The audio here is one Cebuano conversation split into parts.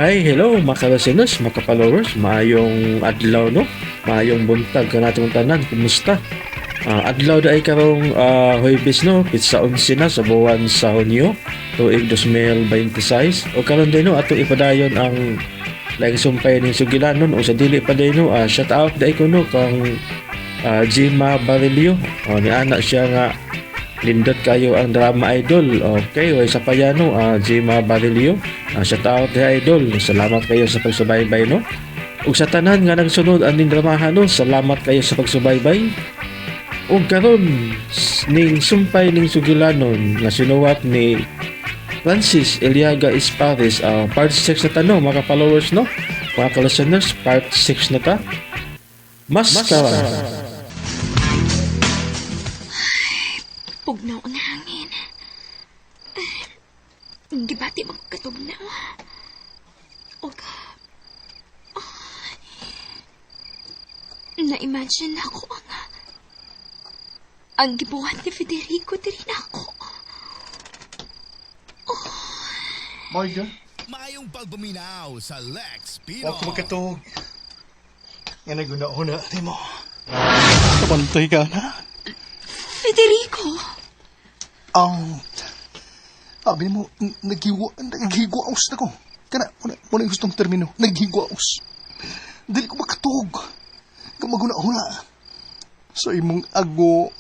Hi, hello mga ka-listeners, mga ka-followers, maayong adlaw, no? Maayong buntag kanatong tanan, kumusta? Adlaw da ay karong Huwebes, no, pitsa 11 na sa buwan sa Hunyo, tuig 2026. O karon din, no, atong ipadayon ang laing sumpay ning sugilanon o sa dili pa din, no, shout out da ko, no, kang Gima Barilio. O ni ana siya nga nindot kayo ang drama, idol. Okay, o isa pa yan, no, Gima Barilio. Shout out kay idol. Salamat kayo sa pagsubaybay, no. Ug sa tanan nga nagsunod aning dramahan, no, salamat kayo sa pagsubaybay. Ug karon ning sumpay ning sugilanon nga sinuwat ni Francis Eliaga Espares, part 6 na ta, no, mga followers, no, mga ka-listeners, part 6 na ta. Maskara. Pugnaw ang hangin. Gibati man ko katugnaw. Og na-imagine ako ang gibuhat ni Federico diri nako. Marga, Maayong pagpaminaw sa Lex Pino. wa ko makatuog. Nga naguna-una ni mo. Kabantay ka na. Federico! Ang abi mo, naghigwaos na ko. Kana, wala yung gustong termino. Naghigwaos. Dili ko makatuog. Kamaguna-una. Sa imong ago,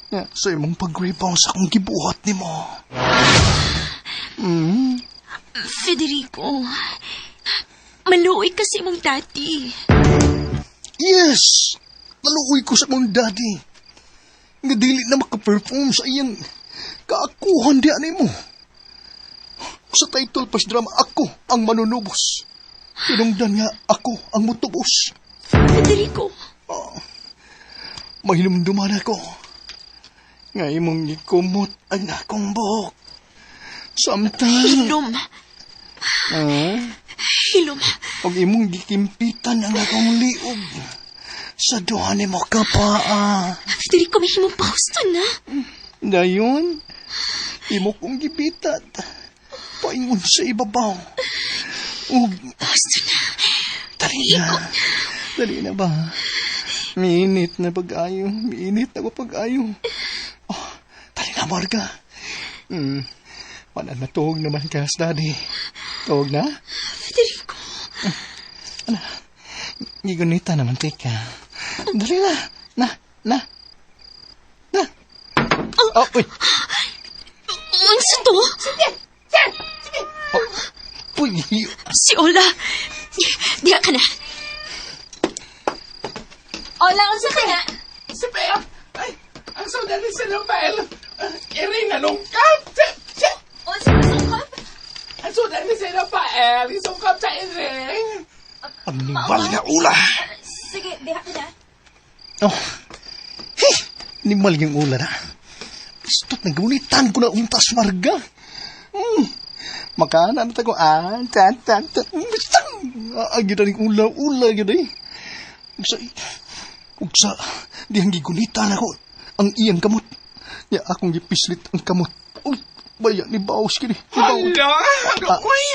nga, sa imong pag-rebound sa akong gibuhat ni mo. Federico! Maluoy kasi mong daddy. Yes! Naluoy ko sa mong daddy. Nga dili na makaperform sa iyang kaakuhan di ani mo. Sa title pas drama, ako ang manunubos. Tinungdan nga ako ang mutubos. Federico! Mahinumduman ako. Nga imong gikumot ang akong buhok. Samtang, Hilom! Ah, Hilom! og imong gikimpitan ang akong liog. Sa duha nimo ka paa. Federico, may himong pahusto na. Dayon, imo kong gibitat. Paingon sa ibabaw. Ug, Pahusto na. dali na. Dali na ba? Miinit na pag-ayo. Miinit na ko pag-ayo. Oh, dali na, Marga. Wala na tuog naman ka, daddy. Tuog na? Federico! Gigunita naman, tika. Dali na. Na, na. Na. Oh, uy. Unsa to? Uy, Si Ola! Diha ka na. Ola, unsa ka na? Si Bea! Ay, ang sudan ni si Rafael. Irina nalungkap. Si, Unsa ka sungkap? ang sudan ni si Rafael. Isungkap sa iring. Animal nga ula. Sige, diha ka na. Oh. Hey, animal yung ula na. Pistot na gunitan ko na untas marga. Makana na tago. Ah, tan, tan, tan. Bistang! Ah, gyud ang ula, ula gyud eh. Ug sa, ug sa, dihang gigunitan ako ang iyang kamot. Ya akong gipislit ang kamot. Uy, baya ni Baos kini. Ni Baos. Hala! Uy!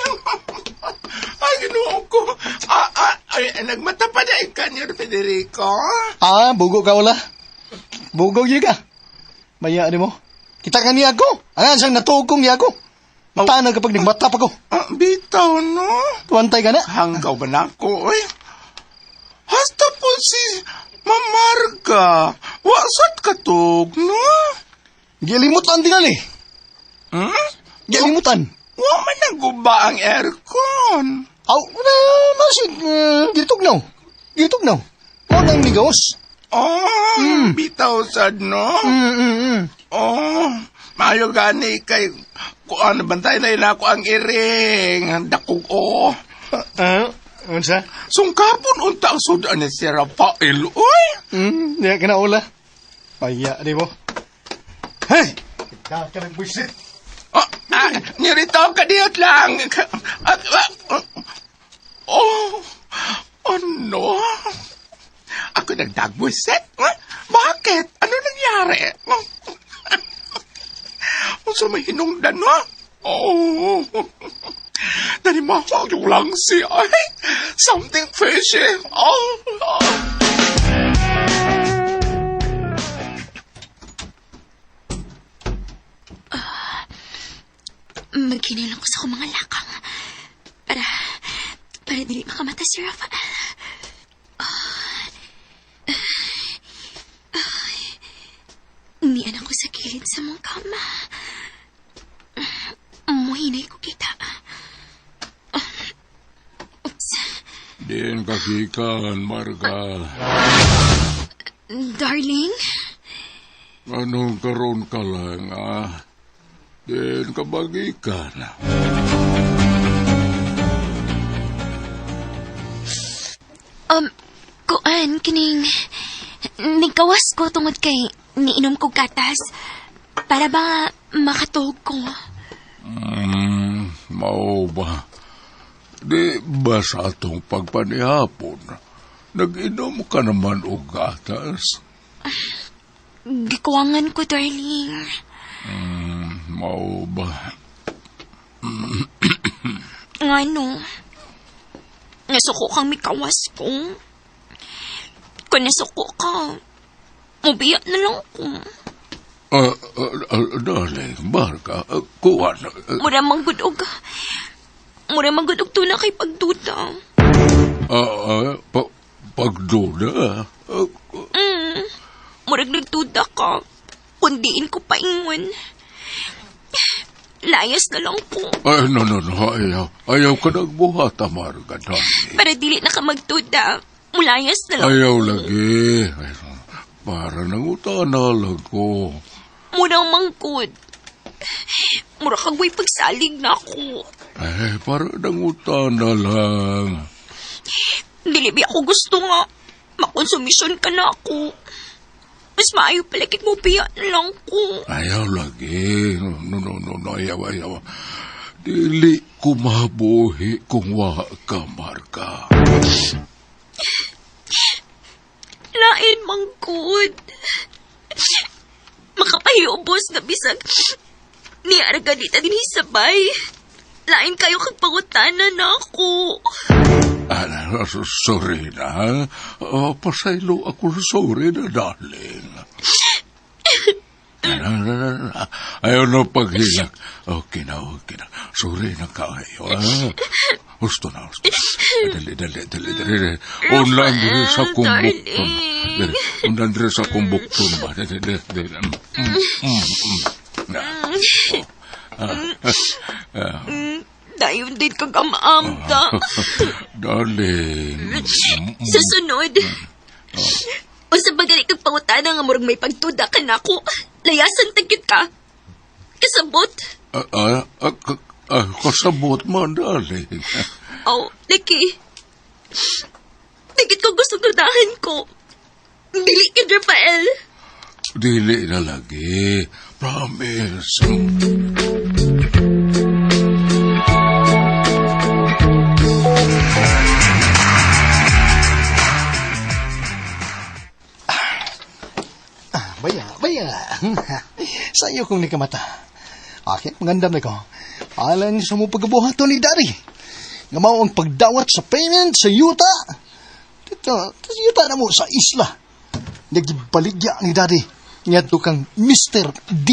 Ay, ginoo ko. Ah, ay, nagmata pa na ikan yun, Federico. Ah, bugo ka wala. Bugo gyud ka. Maya ni mo. Kita ka niya ako. Ang siyang natugong niya ako. Mata na kapag nagmata pa ko. Ah, bitaw, no? Tuwantay ka na. Hanggaw ba na ako, eh? Hasta po si Mamarga. Wasat katog, no? Gilimutan tingali. Hmm? Gilimutan. Wa man naguba ang aircon. Aw, na, masig, gitugnaw. Gitugnaw. Mo nang nigaos. Oh, bitaw sad, no? Oh, maayo gani kay kuan bantay na ina ako ang iring. Dakog oh. Ah, unsa? Sungkapon unta ang sudan ni si Rafael, uy. Diya ka na ula. Paya, di mo. Hey! Kita ka ng buisit. Oh, nirito ka diyot lang. Ah, ah, oh, ano? Ako nagdagbuset? Bakit? Ano nangyari? Unsa may hinungdan, no? Oh. 但你马上有人是哎，something fishy 哦。哦 Maghinay lang ko sa akong mga lakang. Para, para dili makamata si Rafael. Umian ako sa kilid sa mong kama. Muhinay ko kita. Oops. Diin kagikan, Marga. Darling? Anong karon ka lang, ah? Diin ka bagikan. Kuan, kining... Nigkawas ko tungod kay niinom ko gatas. Para ba makatuog ko? Mao ba? Di ba sa atong pagpanihapon, nag-inom ka naman og gatas? Gikuwangan ko, darling. Mao ba? Ngano? Nasuko kang mikawas ko. Kung nasuko ka, mubiya na lang ko. Darling, Marga, kuwan. Mura manggudog. Mura manggudog to na kay pagduda. Pagduda. Murag nagduda ka. Kundiin ko paingon. Layas na lang ko. Ay, no, no, no, ayaw. Ayaw ka nagbuhat, Marga, darling. Para dili na ka magduda. Mulayas na lang. Ayaw lagi. Ay, para nangutana lang ko. Murang mangkod. Mura kag way pagsalig na ako. Ay, para nangutana lang. Dili ba ako gusto nga. Makonsumisyon ka na ako. Mas maayo pala kit mo piya na lang ko. Ayaw lagi. No, no, no, no, no. Ayaw, ayaw. Dili ko mabuhi kung wa ka, Marga. Lain mangkod. Makapahiubos na bisag. Ni Arga dita din sabay. Lain kayo kag pangutana na ako. Ah, sorry na. Pasaylo ako, sorry na, darling. Na, na, na, na. Ayaw na paghilak. Okay na, okay na. Sorry na kayo. Ah. Gusto na, gusto na. Dali, dali, dali, dali. Unlan diri sa kumbukton. Dali, unlan diri sa kumbukton ba? Dali, dali, dali. Na. Oh. Ah. Dayon din kag amaamta. Darling. Sa sunod. Unsa ba gani kag pangutana nga murag may pagtuda ka nako? Layasan tagkit ka. Kasabot. Kasabot man, darling. Oh, laki. Tigit ko gusto dudahan ko. Dili ka, Rafael. Dili na lagi. Promise. Baya, baya. Sa iyo kong nikamata. Okay, magandam na ko. Alang sa mo pagkabuhaton ni Daddy. Nga mao ang pagdawat sa payment sa yuta. Dito, sa yuta na mo sa isla. Nagibaligya ni Daddy. Ngadto kang Mr. D.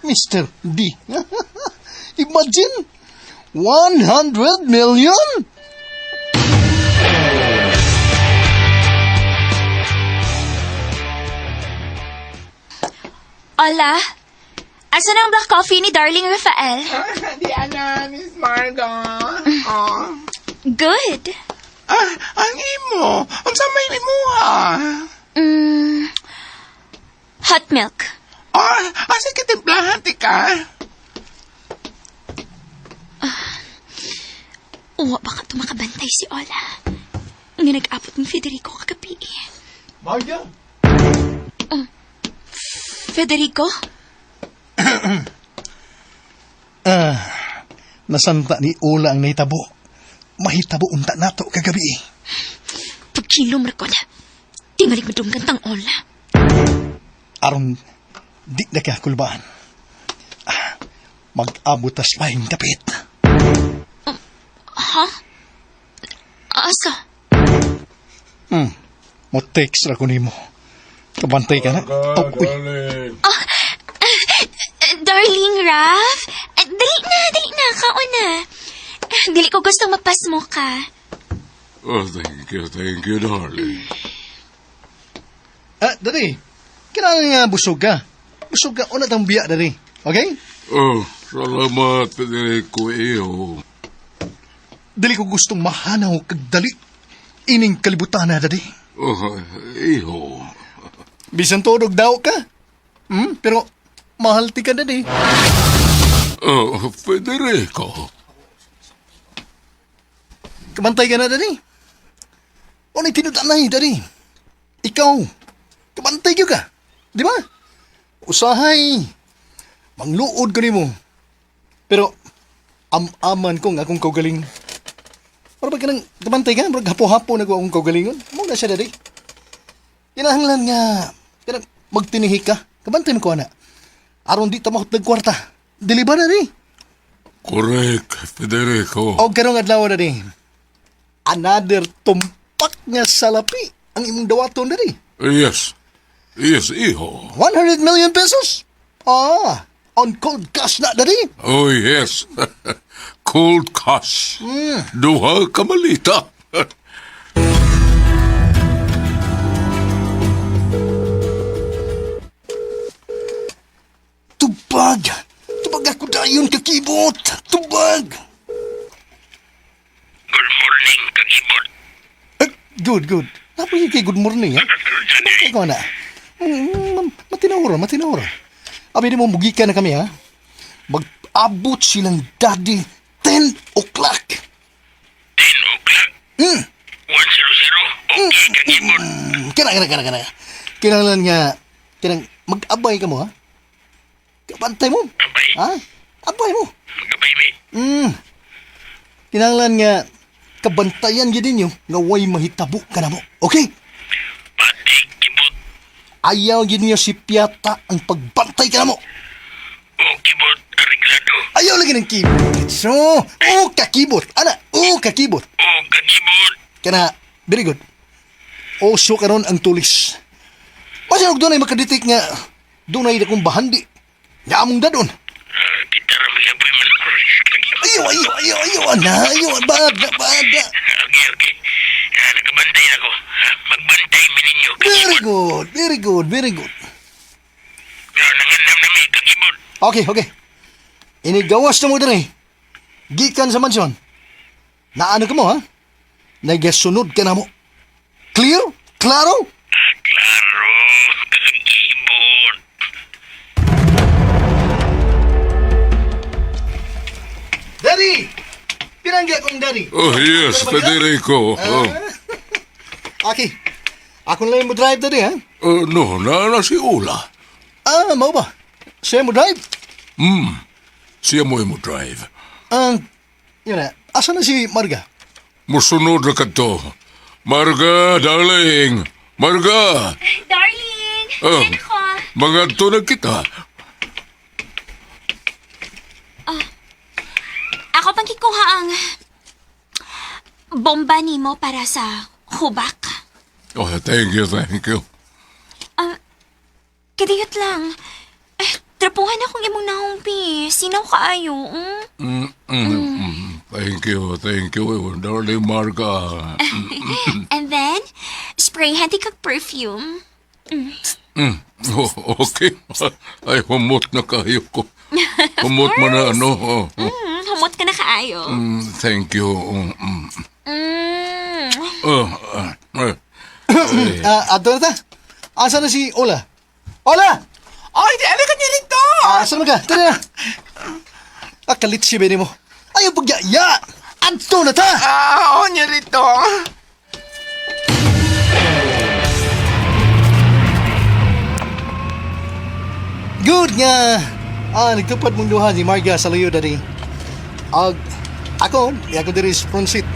Mr. D. Imagine! 100 million? Hola. Asan ang black coffee ni Darling Rafael? Di ana, Miss Marga. Oh. Good. Ah, ang imo. Unsa may imuha? Hot milk. Ah, asa ka timplahan ti ka? Uwa, baka tumakabantay si Ola. Nga nag-apot ni Federico kagabi. Marga? Federico? Nasanta ni Ola ang nahitabo. Mahitabo unta nato kagabi. Pagkilom ra ko na. Tingalig madunggan tang Ola. Aron di na ka kulbaan. Mag-abot tas mahing dapit. Asa? Mo text ra ko nimo. Kabantay ka na. Oh, uy. Darling. Darling Raf, dali na, dali na, kaon na. Dili ko gusto mapasmo ka. Oh, thank you, darling. Ah, dali. Kailangan nga busog ka. Busog ka, una tang biya, dali. Okay? Oh, salamat, Federico, iyo. Dili ko gustong mahanaw kag dali. Ining kalibutan na, dali. Oh, iho. Bisan tunog daw ka. Pero mahal ti ka, dali. Oh, Federico. Kabantay ka na, dali. Unay tinudanay, dali. Ikaw, kabantay gyud ka. Di ba? Usahay. Mangluod ko nimo. Pero, am-aman ko nga akong kaugaling. Para ba ka nang kabantay ka? Murag hapo-hapo na ko akong kaugalingon. Mo na siya, dali. Kinahanglan nga, kanang magtinihi ka. Kabantay mo ko, ana. Aron di ta mahutlag kwarta. Dili ba, dali? Correct, Federico. O karong adlaw na ni. Another tumpak nga salapi ang imong dawaton diri. Yes. Yes, iho. 100 million pesos. Ah, on cold cash na diri. Oh, yes. Cold cash. Duha kamalita. Tubag. Tubag ako dayon kakibot. Tubag. Good morning, kakibot. Eh, good, good. Napay kay good morning, ha? Bantay ko na. Matinawra, matinawra. Abi di mo, mugikan na kami, ha? Mag-abot silang daddy 10 o'clock. 10 o'clock? 100? Okay, kakibot. Kana, kana, kana, kana. Kinahanglan nga, kanang mag-abay ka mo, ha? Kabantay mo. Abay. Ha? Abay mo. Magabay, me. Kinahanglan nga, kabantayan gid ninyo nga way mahitabo ka na mo. Okay? Patig, kibot. Ayaw gid ninyo si Piata ang pagbantay ka na mo. O, kibot, areglado. Ayaw lagi ng kibot. So, oh, kakibot. Ana, oh, kakibot. O, kakibot. Kana, very good. Oso karon ang tulis. Masin og dunay makadetect nga dunay dakong bahandi. Nga among dadon. Kita ra magaboy man. Kakibot. Ayaw, ayaw, ayaw, ayaw, ana, ayaw, bada, bada. Okay, okay. Nagabantay na ko. Magbantay mi ninyo, Very kakibot. good, very good, very good. Nangandam na mi, kakibot. Okay, okay. Inigawas na mo diri. Gikan sa mansyon. Naano ka mo, ha? Nagasunod ka na mo. Clear? Klaro? Klaro, kakibot. Daddy! Pinangga kong daddy. Oh, yes, Federico. Oh, Okay. Ako na lang mo drive, daddy, ha? oh, no, na si Ula. Ah, mao ba? Siya mo drive? Siya mo mo drive. Ah, yun na. Asa na si Marga? Musunod na kadto. Marga, darling. Marga. Darling, Oh. yan ako. Mangadto na kita. Ako pang kikuha ang bomba nimo para sa hubak. Oh, thank you, thank you. Kadiyot lang. Eh, trapuhan akong imong nahumpi. Sinaw kaayo. Thank you, thank you, darling Marga. And then, sprayhan ti kag perfume. Oh, okay. Ay, humot na kayo ko. Humot mo na, ano. Oh, oh. Humot ka na kaayo. Thank you. Oh, ah, ah. Ah, ato na ta. Asa na si Ola? Ola! Ay, di ala ka niya rito! Asa naman ka? Tara na. Ah, kalit si Benny mo. Ayaw pagyaya! Adto na ta! Ah, oo niya rito. Good nga! Ah, nagtupad mong duha ni Marga sa layo daddy. Ag, ako, di ako diri sa front seat.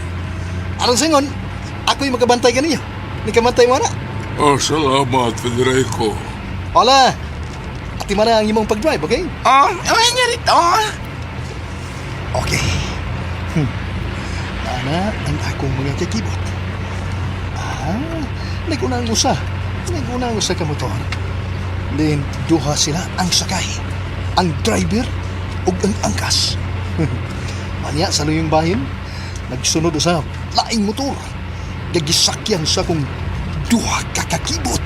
Aron singon, ako'y makabantay kaniyo. Nikamantay mo na. Oh, salamat, Federico. Hola! Ati man ang imong pag-drive, okay? Oh, oh, niya rito. Okay. Ana ang akong mga kakibot. Ah, naguna ang usa. Naguna ang usa ka motor. Then, duha sila ang sakay. Ang driver ug ang angkas. Manya sa luyong bahin, nagsunod usab laing motor. Gagisakyan sa kong duha ka kakibot.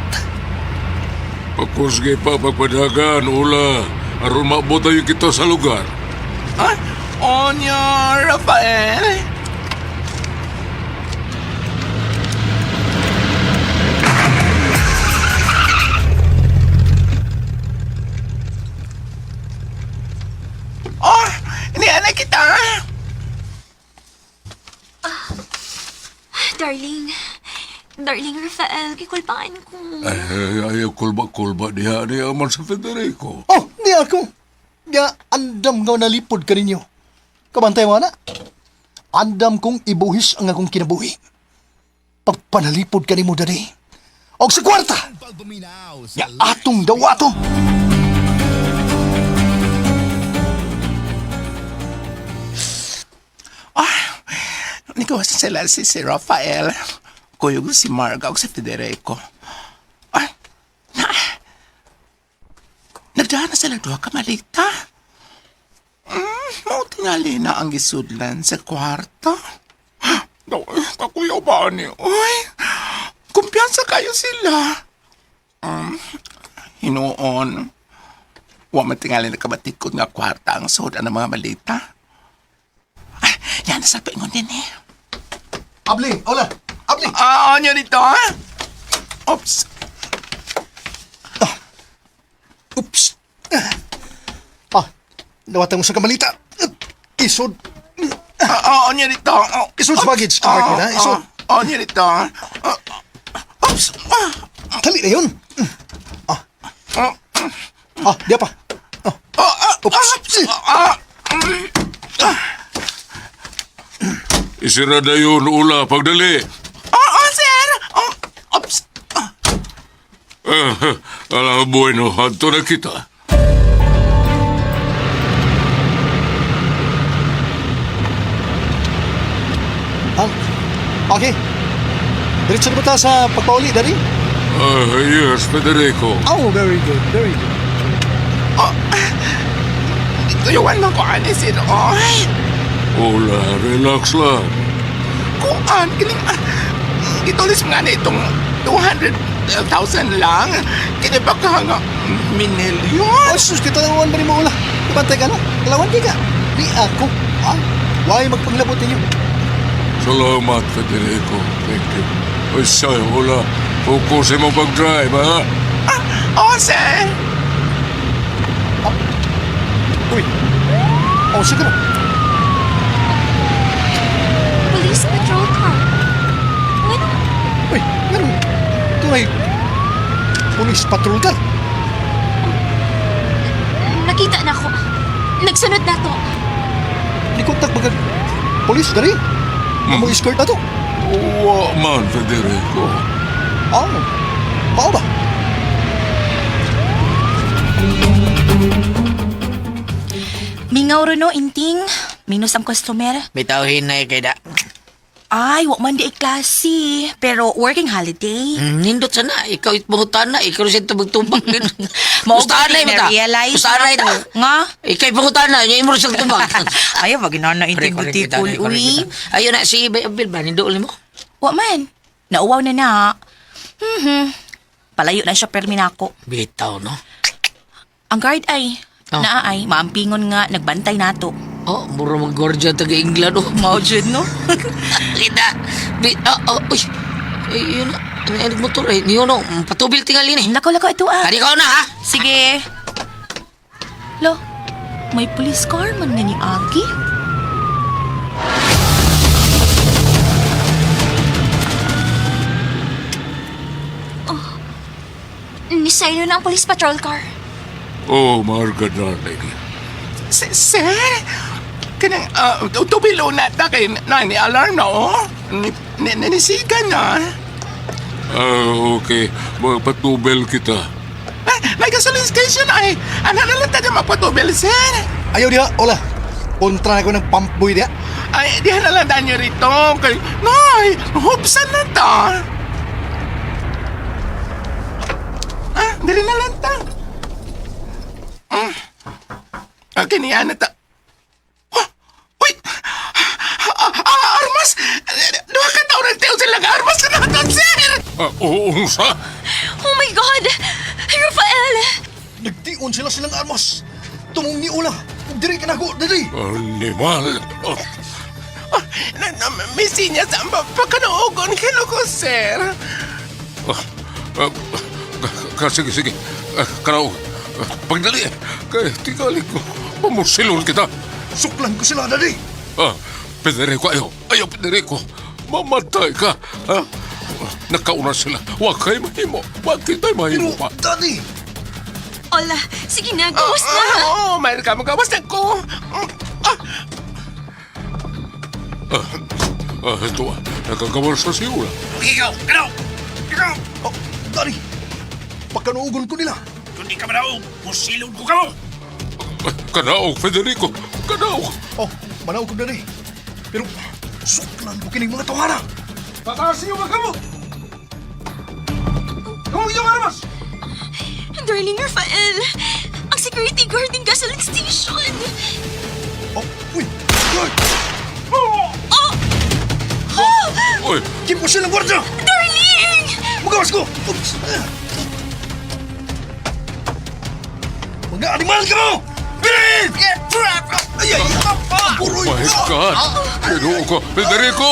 Pakusgi pa pagpadagan, Ula. Aron maabot tayo kita sa lugar. Ah, Onya, Rafael. Oh, niya na kita. Darling. Darling Rafael, gikulpaan ko. Ay, ay, ayaw kulba-kulba diha niya man sa Federico. Oh, di ako. Nga andam nga nalipod ka ninyo. Kabantay mo na. Andam kong ibuhis ang akong kinabuhi. Pagpanalipod ka nimo dali. Og sa kwarta, Pagpaminaw sa nga atong dawato. Ah, nikaw sila si Rafael. Kuyog si Marga o si Federico. Ay, na. Nagdaan na sila duha ka malita. Mao tingali na ang gisudlan sa kwarto. Daw, kakuyaw ba ni? Uy, kumpiyansa kayo sila. Hinuon. Wa man tingali na kabatikod nga kwarta ang sudan ng mga malita. Ay, yan sa paingon din eh. Abli, hola. Abli. Ah, ano dito ha? Oops. Oops. Ah, dawatan mo sa kamalita. Isod. Ah, ano dito? Oh, Isod sa baggage cart mo na. Isod. Ah, ano dito? Ah, oops. Ah, Dali na yun. Ah. ah, Ah, diya pa. Ah. ah, ah, Oops. oops. Ah, Isira na yun, Ula, pagdali. ah, ah, sir. Oh, oops. Ah, Ah, ala, bueno, adto na kita. Ah, okay. Diretso na ba ta sa pagpauli, Daddy? Ah, yes, Federico. Oh, very good, very good. oh. Tuyuan man ko ani sir. Oy. Ula, relax lang. Kuan, kining ah, gitulis nga na itong 200,000 lang. Kini ba ka nga minilyon? Oh, sus, kita lang ba rin mo ula? Kabantay ka na. Dalawan di ka. Di ako. Ha? Why magpanglabot ninyo? Salamat, Federico. Thank you. Oy, siya, Ula. Focus mo pag-drive, ha? Ah, oh, sir. Uy. Oh, sige na. Police patrol car. Ngano? Uy, meron. Tunay. Police patrol ka. Nakita na ako. Nagsunod na to. Di kontak bagag. Police, dari. Ang mga escort na to. Wa man, Federico. Ah, mao ba? Mingaw ro no, inting. Minus ang customer. Bitaw hinay kay da. Ay, wa man di ay klase. Pero working holiday. Nindot sana ikaw ipangutan na ikaw siya tubag-tubag. Mao Gustahan na gani ta. na-realize Gustahan na na ta. Nga? Ikaw ipangutan na nya imo siyang tubag. Ayaw, wag na na inting Correct, correct, butikol, bitaw, correct, uy. bitaw. Ayun na si Bill ba ninduol nimo? Wa man. Nauwaw na na. Palayo na siya permi nako. Bitaw no. Ang guard ay, Oh. naa ay, maampingon nga, nagbantay nato. Oh, mura mag guardian taga England oh. Mao jud no? Kita. Bi oh, oh, uy. Ay, yun na. Ano yung motor eh. Niyo no, patubil tingali ni. Lakaw-lakaw ito ah. Kani ka na ha. Sige. Lo, may police car man nga ni Aki. Nisaylo na ang police patrol car. Oh, Marga, darling. Sir, kanang tubilo na ta kay na ni alarm na oh. Ni ni nisiga na. Ah, okay. Magpatubel kita. Ah, may gasoline station ay. Ano na lang tayo magpatubel, sir? Ayaw diha, hola. Kontra na ko ng pump boy diya. Ay, di na lang niyo rito. Kay, nay, hupsan na ta. Ah, dali na lang ta. Ah, okay, niya na ta. Ah, uy! Ah, ah, armas! Duha ka taon nagtiyo silang armas na natin, sir! Ah, oo, sa? Oh my God! Rafael! Nagtion sila silang armas. Tumong ni Ula. Diri ka na ko, dali. Animal. Ah, Ah, na, may sinyas ang pagkanuogon kinuko, sir. ah, ah, sige, sige. Ah, Karaw, ah, pagdali. Kay, tingali ko. Pamusilon kita. Suklan ko sila, dali. Ah, Federico, ayaw. Ayaw, Federico. Mamatay ka. Ha? Nakauna sila. Huwag kayo mahimo. Huwag kita'y Pero, mahimo pa. dali. Ola, sige na, gawas na! Ah, Oo, oh, mayroon ka magawas na ko. Ah, Ah, ito ah. Nakagawal sa siula. Ikaw, kanaw! Ikaw! Oh, dali. Pagkanuugon ko nila. Kung di ka manaog, pusilon ko kamo! Ah, Kanaog, Federico. Kanaog. Oh, manaog ko dali. Pero, suklan ko kining mga tawara. Pataas niyo ba kamo? Kamo yung armas! Darling Rafael, ang security guard ng gasoline station! Oh, uy. Uy, Oh! Oh! Uy, kimpo silang gwardiya. Darling! Magawas ko. Oops. Mga animal ka mo! Bilis! Ay, ay, ay. Puroy. my God. Ginoo ko. Federico!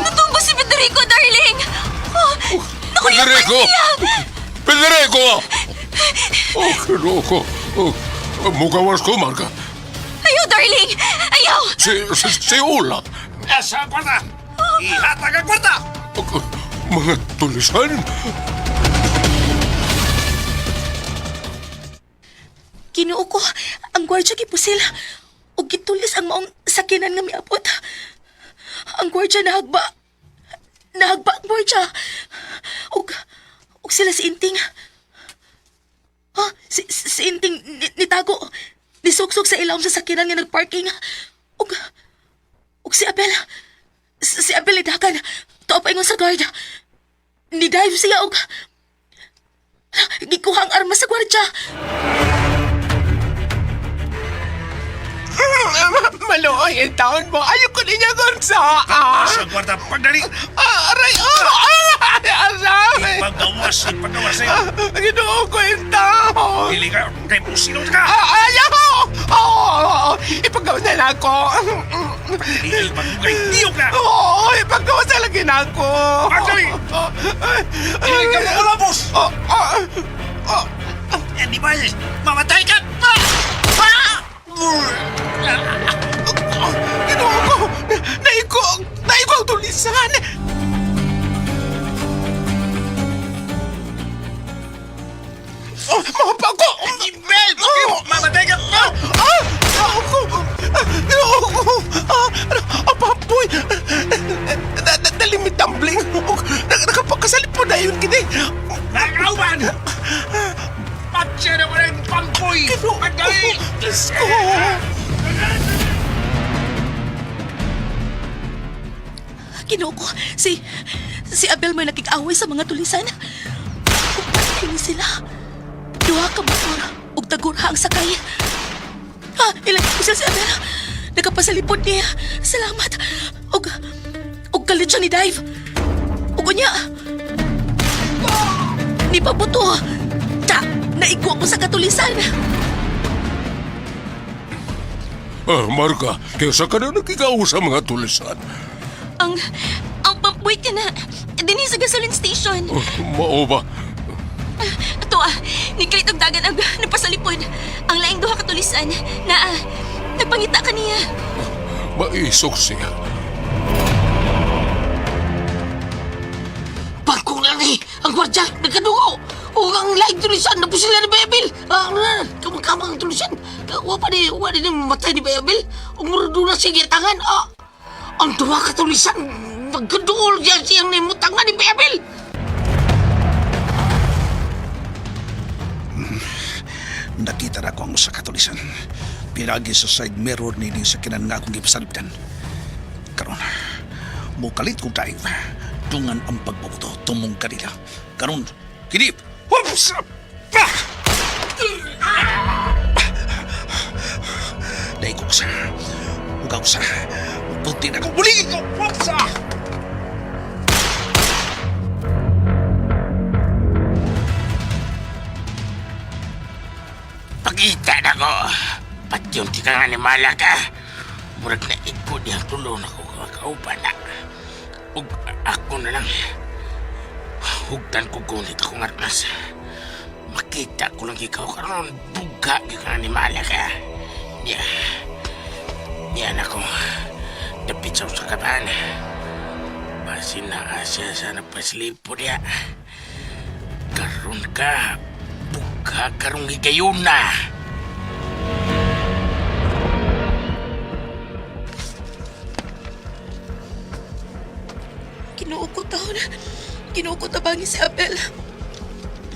Natumba si Federico, darling! Oh, naku, yung Federico! niya! Federico! Oh, ginoo ko. Oh, mugawas ko, Marga. Ayaw, darling! Ayaw! Si Ula. Asa ang kwarta! Ihatag ang kwarta! Mga tulisan. Ginoo ko, ang gwardya gipusil ug gitulis ang maong sakinan nga miabot. Ang gwardya nahagba. Nahagba ang gwardya. Ug ug sila si Inting. Ha? Si Inting nitago. Nisuksok sa ilawom sa sakinan nga nagparking. Ug ug si Abel. Si Abel nidakan. Tuo pa ingon sa guard. Ni-dive siya og gikuha ang armas sa gwardya. Maluoy ang taon mo. Ayaw ko niya gonsa. Asa ang kwarta! Pagdali! Ah, aray, ah, aray, aray. Ipagawas! Ipagawas sa'yo! Ah, Ginoo ko yung taon. Dili ka! Kay pusilon ka! Ah, ayaw! Oo, oh, ipagawas na lang ako. Dili pagkay tiyok na! Oo, ipagawas na lang gina ako. Pagdali! Dili ka makulabos! Oh, oh, oh. Animal! Mamatay ka! Ah! Oh, Ginoo ko! Naiko! Naiko ang tulisan! Oh, mga pako! Ibel! Oh! Mamatay ka! Ah! Ah! Ginoo ko! Ah, Ginoo ko! Ah! Ano? Ah, papoy! Dalimit tumbling! Nakapagkasalip po na yun kini! Nakauban! Patya na walang pampoy! Ginoo ko! Pagdali! Diyos ko! Ginoo ko, si Abel may nakig-away sa mga tulisan. Upatay ni sila. Duha ka motor ug tagurha ang sakay. Ha, ilan ko sila si Abel. Nakapasalipod niya. Salamat. Ug ug kalit siya ni Dive. Ug unya. Ni pabuto. Ta, naigwa ko sa katulisan. Ah, Marga, kaysa ka na nakikaw sa mga tulisan. Ang, ang pampoy ka na. Dinhi sa gasoline station. Oh, mao ba? Ito ah, ni og dagan ang napasalipod. Ang laing duha ka tulisan na ah, nagpangita kaniya. Maisok siya. Pagkong lang eh, ang gwardya, nagkadugo. O ang laing tulisan, napusila ni Bayabel. Ah, ano na, kamang-kamang ang tulisan. Wa pa ni, wa ni matay ni Bayabel. Umurudo na siya gitangan. Ah, ang duha ka tulisan, nagkaduol siya siyang nimutangan ni Bayabel. Nakita na ko ang usa ka tulisan. Pinagi sa side mirror nining sakinan nga akong gipasalipdan. Karon, mukalit kong drive. Dungan ang pagpabuto tumong kanila. Karon, kini. Whoops! Ah! Dahil ko sa... Ugaw sa... Puti na ko. Muli ko! Whoops! Ah! Pagita na ko. Patyon ti ka nga ni Malaka. Murag na ipo niyang tulo na ko kakauban na. Ug ako na lang. Hugtan ko gunit akong armas. Makita ko lang ikaw karon buga gyud ka ni Malaka. Niya. Niya na ko. Dapit sa usa ka ban. Basin na siya sa nagpaslipo niya. Karon ka, buga karong higayon na. Ginoo ko taon. Ginoo ko tabangi si Abel.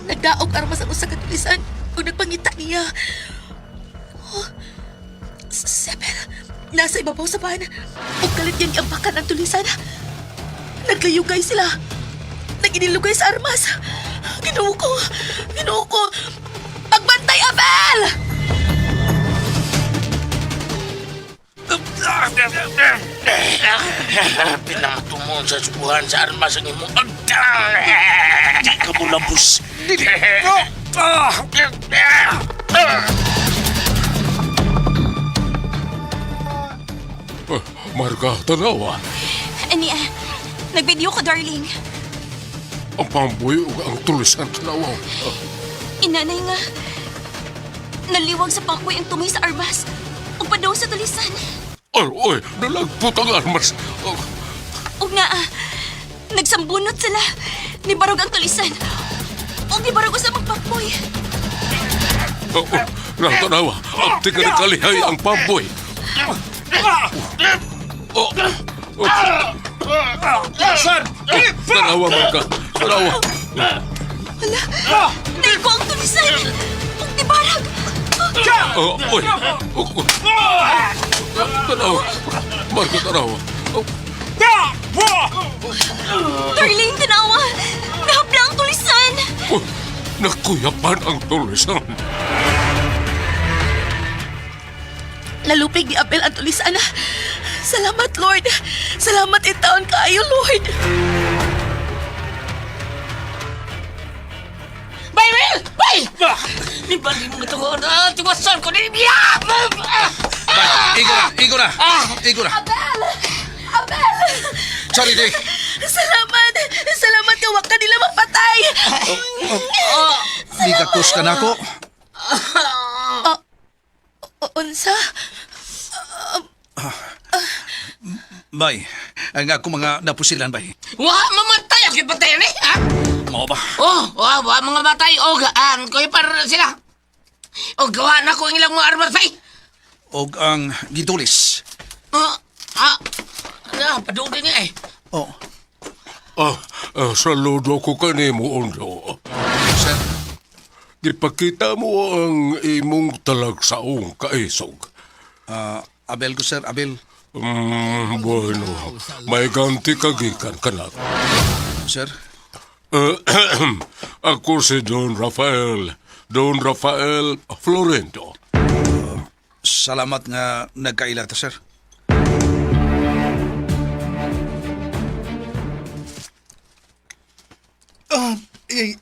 Nagdaog armas ang usa ka tulisan ug nagpangita niya. Oh, si Abel, nasa ibabaw sa van. Ug kalit niyang giambakan ang tulisan. Naglayugay sila. Naginilugay sa armas. Ginoo ko! Ginoo ko! Pagbantay, Abel! Pinamatumon sa subuhan sa armas ang imong agtang. Di ka mo lambus. Ah, Marga, tanawa. Ani ah, nagvideo ko, darling. Ang pamboy ug ang tulisan tanawa. Inanay nga. Naliwag sa pangkoy ang tumay sa armas. Ug padaw sa tulisan. Ay, oy, nalagpot ang armas. Ah, Ug nga ah, nagsambunot sila. Nibarog ang tulisan. Ug nibarog sa magpakboy. Oh, oh, natanawa. Ang tingkalihay ang pamboy. Oh, oh. San! Tanawa, Marga. Tanawa. Hala, naigo ang tulisan. Ug nibarag. Oh, oy. Oh, oh. Tanawa. Marga, tanawa. Oh, Darling, tanawa. Nahapla ang tulisan. oh, nakuyapan ang tulisan. Nalupig ni Abel ang tulisan. Salamat, Lord. Salamat itaon kaayo, Lord. Bay, Will! Bay! Ni bali mo ito ko na. Tiwasan ko ni Mia! Igo na! Igo na! Igo na! Abel! Abel! Sorry, Dick. Salamat! Salamat ka, wag ka nila mapatay! Di ka kus ka na ako. Unsa? Bay, ang ako mga napusilan, bay. Wa mamatay ang kipatay ni, ha? Mao ba? Oh, wa wa mga matay og ang koy para sila. Og gawa na ko ang ilang mga armas bay. Og ang gitulis. Ah, ah, na padugin niya eh. Oh, Ah, ah, saludo ko kanimo, Ondo. sir. Gipakita mo ang imong talagsaong kaisog. Ah, Abel ko, sir. Abel. Bueno, may ganti kagikan ka na. Sir. Eh, ako si Don Rafael. Don Rafael Florendo. Salamat nga nagkaila ta, sir. Ah, eh,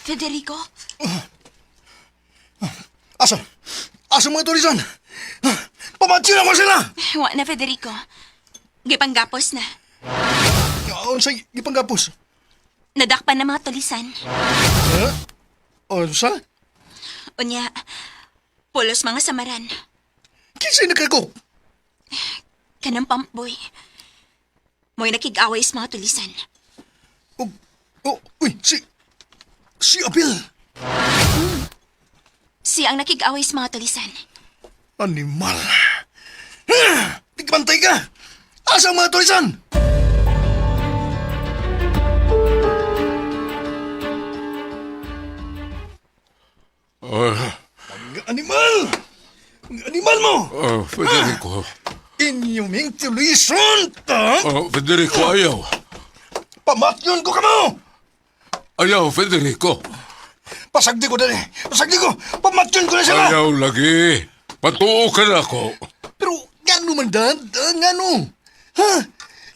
Federico? Asa? Asa mga tulisan? Pamatsin ako sila! Wa na, Federico. Gipanggapos na. Unsay gipanggapos? Nadakpan na mga tulisan. Unsa? Unya, pulos mga samaran. Kinsay nagkagok? Kanang pumpboy. Mo'y nakig-away sa mga tulisan. Oh, oh, uy, si Abel. Siya ang nakig-away sa mga tulisan. Animal. Tigbantay ka! Asa ang mga tulisan? Ah, Federico. Inyo ming tulisan, ta? Oh, Federico, ayaw. Pamatyon ko kamo! Ayaw, Federico. Pasagdi ko dali. Pasagdi ko. Pamatyon ko na sila. Ayaw lagi. Patuo ka na ako. Pero ngano man dad? Ah, ngano? Ha?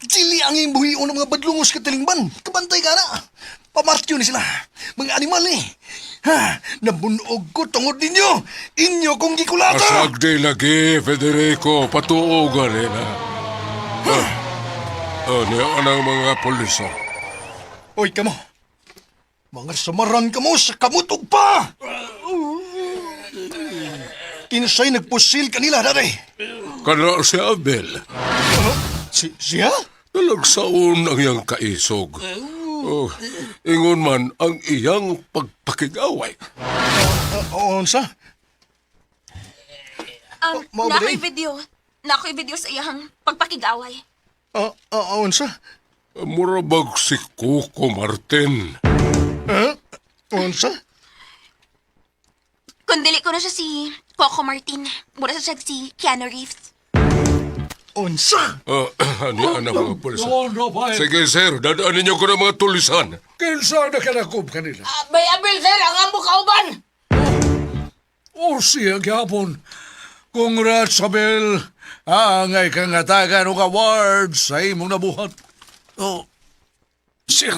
Dili ang iyong buhion ng mga badlungos katilingban. Kabantay ka na. Pamartyo ni sila. Mga animal eh. Ha? Nabunog ko tungod ninyo. Inyo kong gikulata. Pasagdi lagi, Federico. Patuo ka rin, ha? Ah, oh, niya ang mga pulis, oh. Oy, kamo. Mga samaran kamo sa kamutog pa. Kinsay nagpusil kanila, dati. Kana si Abel. Si, siya? Nalagsaon ang iyang kaisog. Oh, ingon man ang iyang pagpakigaway. Unsa? Mao ba Nakoy di? video. Nakoy video sa iyang pagpakigaway. Unsa? Mura bag si Coco Martin. Ha? Unsa? Kung dili ko na siya si Coco Martin, mura sa siya si Keanu Reeves. Unsa? Ah, ano ang mga pulis? Doon, Rafael. Sige, sir. Dadaanin niyo ko ng mga tulisan. Kinsa na kanakob kanila? Ah, Bay Abel, sir, ang amo kauban. O siya gyapon. Congrats, Abel. Angay kang atagan og award sa imong nabuhat. Oh, sir.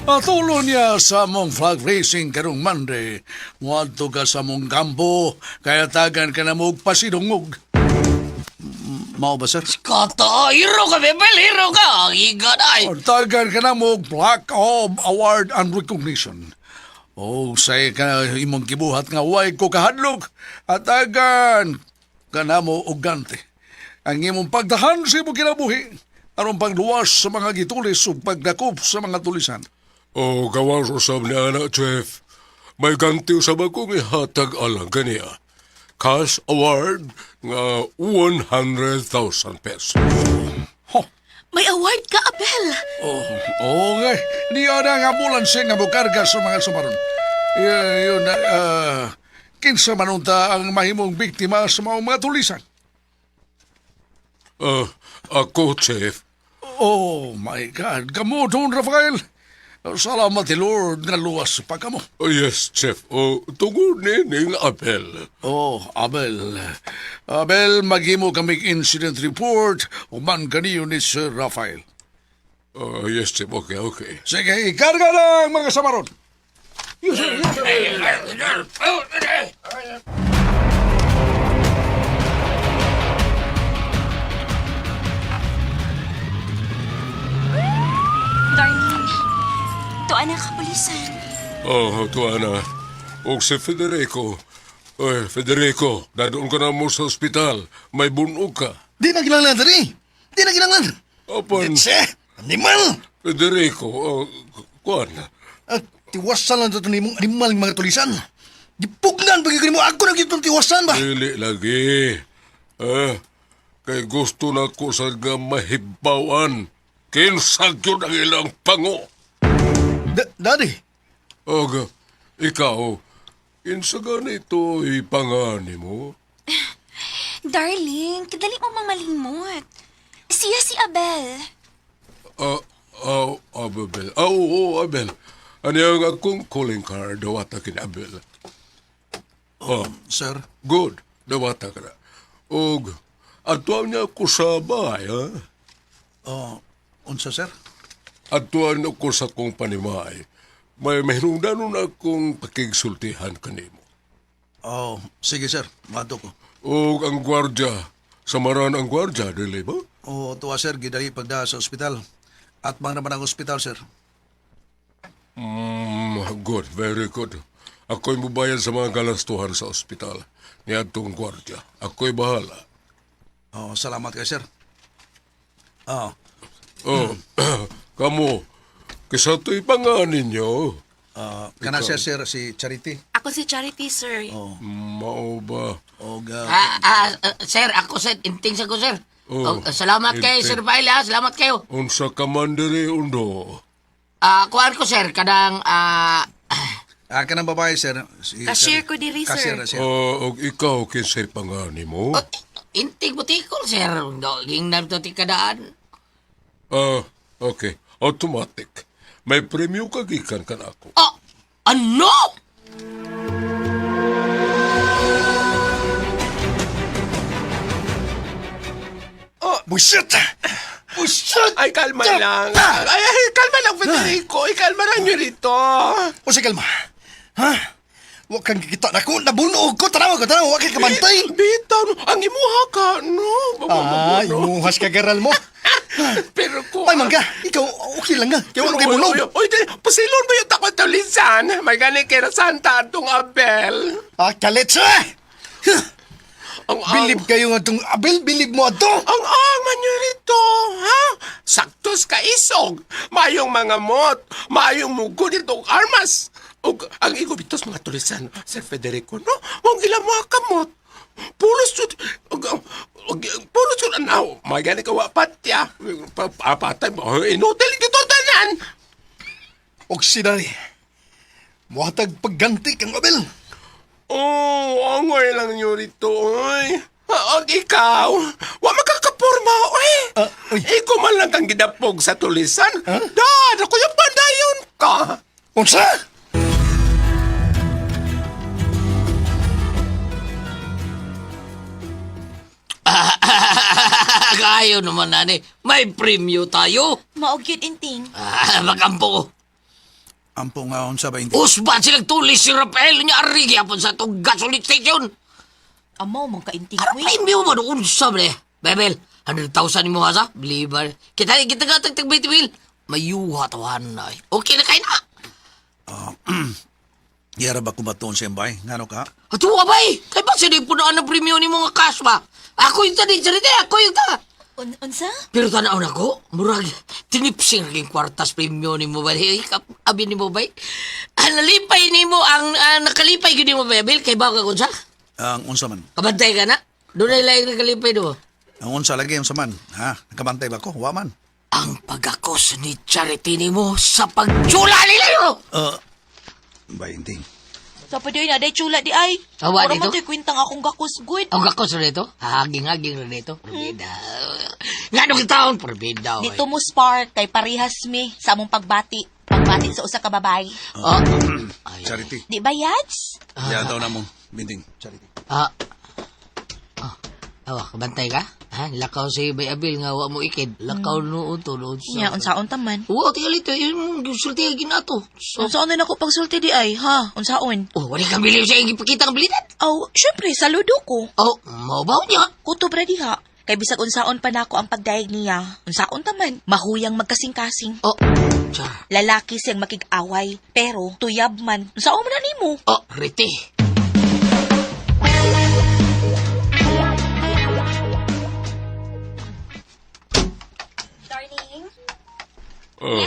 Patulo niya sa mong flag racing karong Monday. Muadto ka sa mong kampo, kaya tagan ka na mo og pasidungog. Mao ba, sir? Kata, hero ka, Bebel, hero ka. Ang iga na ay. Tagan ka na mo og Black Ob Award and Recognition. O say ka imong gibuhat nga way ko kahadlok at tagan ka na mo og ganti. Ang imong pagdahan sa imong kinabuhi aron pagluwas sa mga gitulis ug pagdakop sa mga tulisan. Oh, gawas usab ni anak, Jeff. May ganti usab akong ihatag alang kaniya. Cash award nga 100,000 pesos. Ho. May award ka, Abel. Oh, okay. Niya na ang ambulansya nga mokarga sa mga sumaron. Yun, kinsa man unta ang mahimong biktima sa mga tulisan. Ah, ako, Chef. Oh my God, kamo Don Rafael. Salamat ti Lord nga luwas pa kamo. Oh, yes, Chef. Oh, tungod ni ning Abel. Oh, Abel. Abel, maghimo kami incident report human kaniyo ni Sir Rafael. Oh, yes, Chef. Okay, okay. Sige, ikarga lang mga samaron. Darling, tuan ang kapulisan. Oh, tuwa na. Og si Federico. Oy, Federico, dadoon ka na mo sa ospital. May bunog ka. Di na kinanglan, dali. Di na kinanglan. Open, Tse, animal! Federico, oh, kuan. At tiwasan lang ito nimong animal ng mga tulisan. Gipugnan pag mo ako na gitong tiwasan ba? Dili lagi. Eh, kay gusto na ko sa nga mahibawan. Kinsa gyud ang ilang pango. Daddy, Og, ikaw, kinsa ganito ipangani mo? Darling, kadali mo mamalimot. Siya si Abel. Ah, ah, Abel. Ah, oo, Abel. Ano yung akong calling card? Dawata kin Abel. Oh, Sir, good. Dawata ka na. Og, atuan niya ako sa bahay, ha? oh, unsa sir? Atuan ako sa kong panimay. May mahinungdanon akong pakigsultihan kanimo. Oh, sige sir, mato ko. Og ang gwardya, samaran ang gwardya, dili ba? Oh, tuwa sir, gidali pagda sa ospital. At mang naman ang ospital sir. Good, very good. Ako'y mubayad sa mga galastuhan sa ospital. Niadtong gwardya. Ako'y bahala. Oh, salamat kay sir. Oh, Oh, kamo, kisa to'y panganin ninyo. kana siya sir si Charity. Ako si Charity, sir. Mao ba? Og Sir, ako, sir, inting sa ko, sir. Oh, Oh, salamat kay inting. Sir Bail, ha. Salamat kayo. Unsa ka man diri, undo? Ah, kuan ko, sir, kadang, Ah, kanang babae, sir. Si, Cashier ko diri, sir. Cashier, sir. Ah, og ikaw kinsay pangani mo? Oh, intig mo tikol, sir. Doging na to tikadaan. Ah, okay. Automatic. May premyo ka gikan kan ako. Oh, ano? Buset! Buset! Ay, kalma lang. Ay, ay, kalma lang, Federico. Ay, kalma lang nyo rito. O sa kalma. Ha? Wa kang gikita na ko, nabunog ko, tanawa ko, tanawa, wa kang kamantay. Bitaw, no. Ang imuha ka, no? Ah, imuhas ka garal mo. Pero ko... Ay, mangga, ikaw, okay lang nga. Kaya wala kay bunog. Oy, oy, oy, pasilon ba yung takot tulisan? May gani kay Santa atong Abel. Ah, kaletsa! Ang ang, Bilib kayo nga itong Abel, bilib mo ato. Ang ang man nyo rito, ha? Saktos ka isog. Mayong mga mot, mayong mugo dito og armas. Ug ang igubitos mga tulisan, Sir Federico, no? Mong ilang mga kamot. Pulos jud og og pulos jud anaw. May gani ka wa patya. Patay mo. Inutil gito tanan. Og sinari, muhatag pagganti kang Abel. Oh, angoy lang nyo rito, oy. Og ikaw, wa makakapurma, oy. Ah, oy. Ikaw man lang kang gidapog sa tulisan. Dad, ako yung pandayon ka. Unsa? Kayo naman, nani. May premyo tayo. Maog yun, Inting. Ah, magampo ko. Ampo nga unsa ba, Inting? Usban silang tulis si Rafael niya arigi apon sa itong gasoline station. Amaw mong kainting, Ano uy. premyo mo doon sa bre? Bebel, 100,000 mo ha sa? Bilibar. Kita kita ka tag tag 20 mil. May yuha tawahan na. eh. Okay na kayo na. Yara ba kumatuon siya, bay? Ngano ka? Ato abay, kay ba sino yung punuan ng premyo ni mga cash ba? Ako yung tani, sarite, ako yung ta. Unsa? Pero tanaw na ko, murag, tinipsing naging kwartas premyo ni mo ba? Hey, abi ni mo ba? Ah, nalipay ni mo, ang nakalipay gyud ni mo, Bebel, kay ba ka kung sa? Ang unsa man? Kabantay ka na? Doon ay laing nakalipay do. Ang unsa lagi, unsa man? Ha? Nakabantay ba ko? Wa man. Ang pagakos ni Charity ni mo sa pagtsula nila yo! Bay, Inting. Sa pa na, day chula di ay. Awa Mura dito? man to'y kwintang akong gakos good. Ang gakos na dito? Haging-haging na dito? Purbida. Nga nung taon, purbida. Dito mo spark kay parehas mi sa among pagbati. Pagbati sa usa ka babae. Oh. Ay. Charity. Di ba, Yads? Ya daw na mo. Binding. Charity. Ah. Ah. Awa, kabantay ka? Ha? Lakaw sa Bay Abil nga wa mo ikid. Lakaw noon to noon sa... Nya, unsaon ta man? Wa, tingali ito. Yung sulti ang ginato. So, Unsaon din ako pagsulti di ay, ha? Unsaon? oh, wala kang bilib sa iyong ipakita ang bilitan. Aw, syempre, saludo ko. Oh, maubaw niya. Kutob ra diha. Kay bisag unsaon pa nako ang pagdayeg niya. Unsaon ta man? Mahuyang magkasing-kasing. Oh, char. Lalaki siyang makig-away, pero tuyab man. Unsaon man na nimo? Oh, rete. Darling, Oh,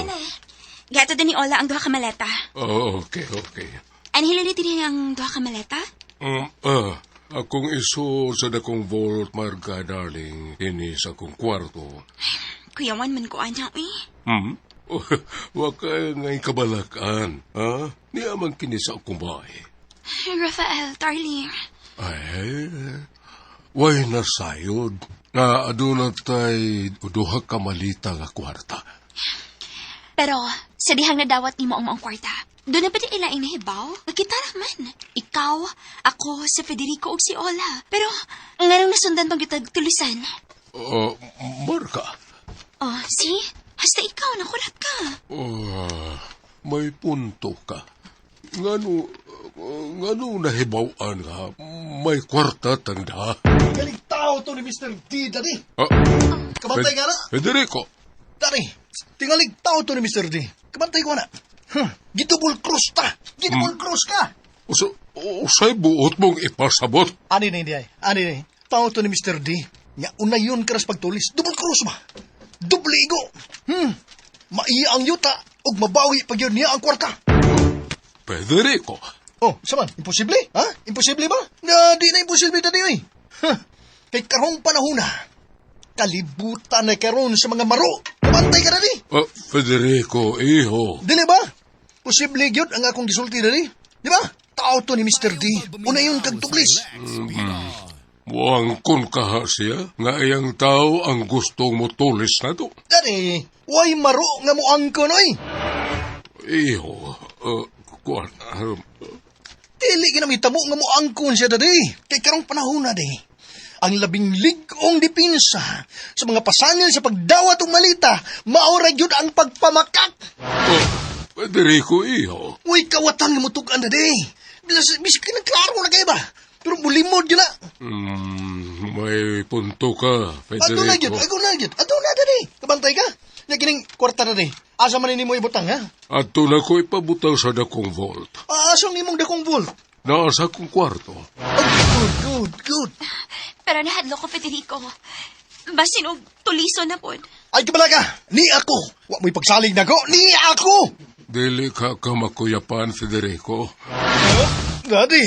gato din ni Ola ang duha ka maleta. oh, okay, okay. Anhilo ni diri ang duha ka maleta? Akong iso sa dakong vault, Marga, darling. Ini sa akong kwarto. Kuyawan man ko anya, uy. Hmm? Wa ka ngay kabalakan, ha? Niya man kini sa akong bahay. Rafael, darling. Ay, way nasayod. Na aduna tay duha ka malita nga kwarta. Pero, sa dihang nadawat nimo ang maong kwarta, doon na ba di ilaing nahibaw? Nakita raman. Ikaw, ako, si Federico ug si Ola. Pero, nganong nasundan tong gitag tulusan? Oh, Marga. Oh, see? Hasta ikaw, nakulat ka. Oh, may punto ka. Ngano, ngano nahibawan nga, may kwarta tanda. Galing tao to ni Mr. D, dali. Ah, Kabantay nga na. Federico, Dari, tingalig tao to ni Mr. D. Kabantay ko na. Huh, gidouble cross ta. Gidouble cross ka. usa, usay buot mong ipasabot. Ani na hindi ay. Ani na. Tao to ni Mr. D. Nga una yun karas pagtulis. Double cross ba? Double igo. Maiya ang yuta ug mabawi pag yun niya ang kwarta. Federico, Oh, saman, imposible? Ha? Imposible ba? Na, di na imposible dali oy. Huh. Kay karong panahon na, kalibutan na karon sa mga maro. Kabantay ka dali. Federico, iho. Dili ba? Posible gyud ang akong gisulti dali. Di ba? Tao to ni Mr. D. Una yun kagtuglis. Muang kun kaha siya, nga iyang tao ang gustong motulis na to. Dani, way maro nga mo angkon, oy. Iho, kuan, Dili ginamita mo nga mo angkon siya, dadi. Kay karong panahon na, di. Ang labing lig-ong dipinsa sa mga pasangil sa pagdawat og malita, maora gyud ang pagpamakak. Oh, Federico, iho. Uy, kawatan nga mutugan, dadi. Bisik na klaro na kayo ba? Pero mulimod yun na. May punto ka, Ato na gyud, Federico. ako na gyud. Ato na, dadi. Kabantay ka. Nya kining kwarta dadi. Asa man nimo ibutang, ha? Ato na ko ipabutang sa dakong vault. Asa ang imong dakong vault? Naa sa akong kwarto. Oh, good, good, good. Pero nahadlo ko, Federico. Basin og tuliso na pod. Ay, kabala ka. Ni ako. Wa mo'y pagsalig nako. Ni ako. Dili ka kamakuyapan, Federico. Daddy.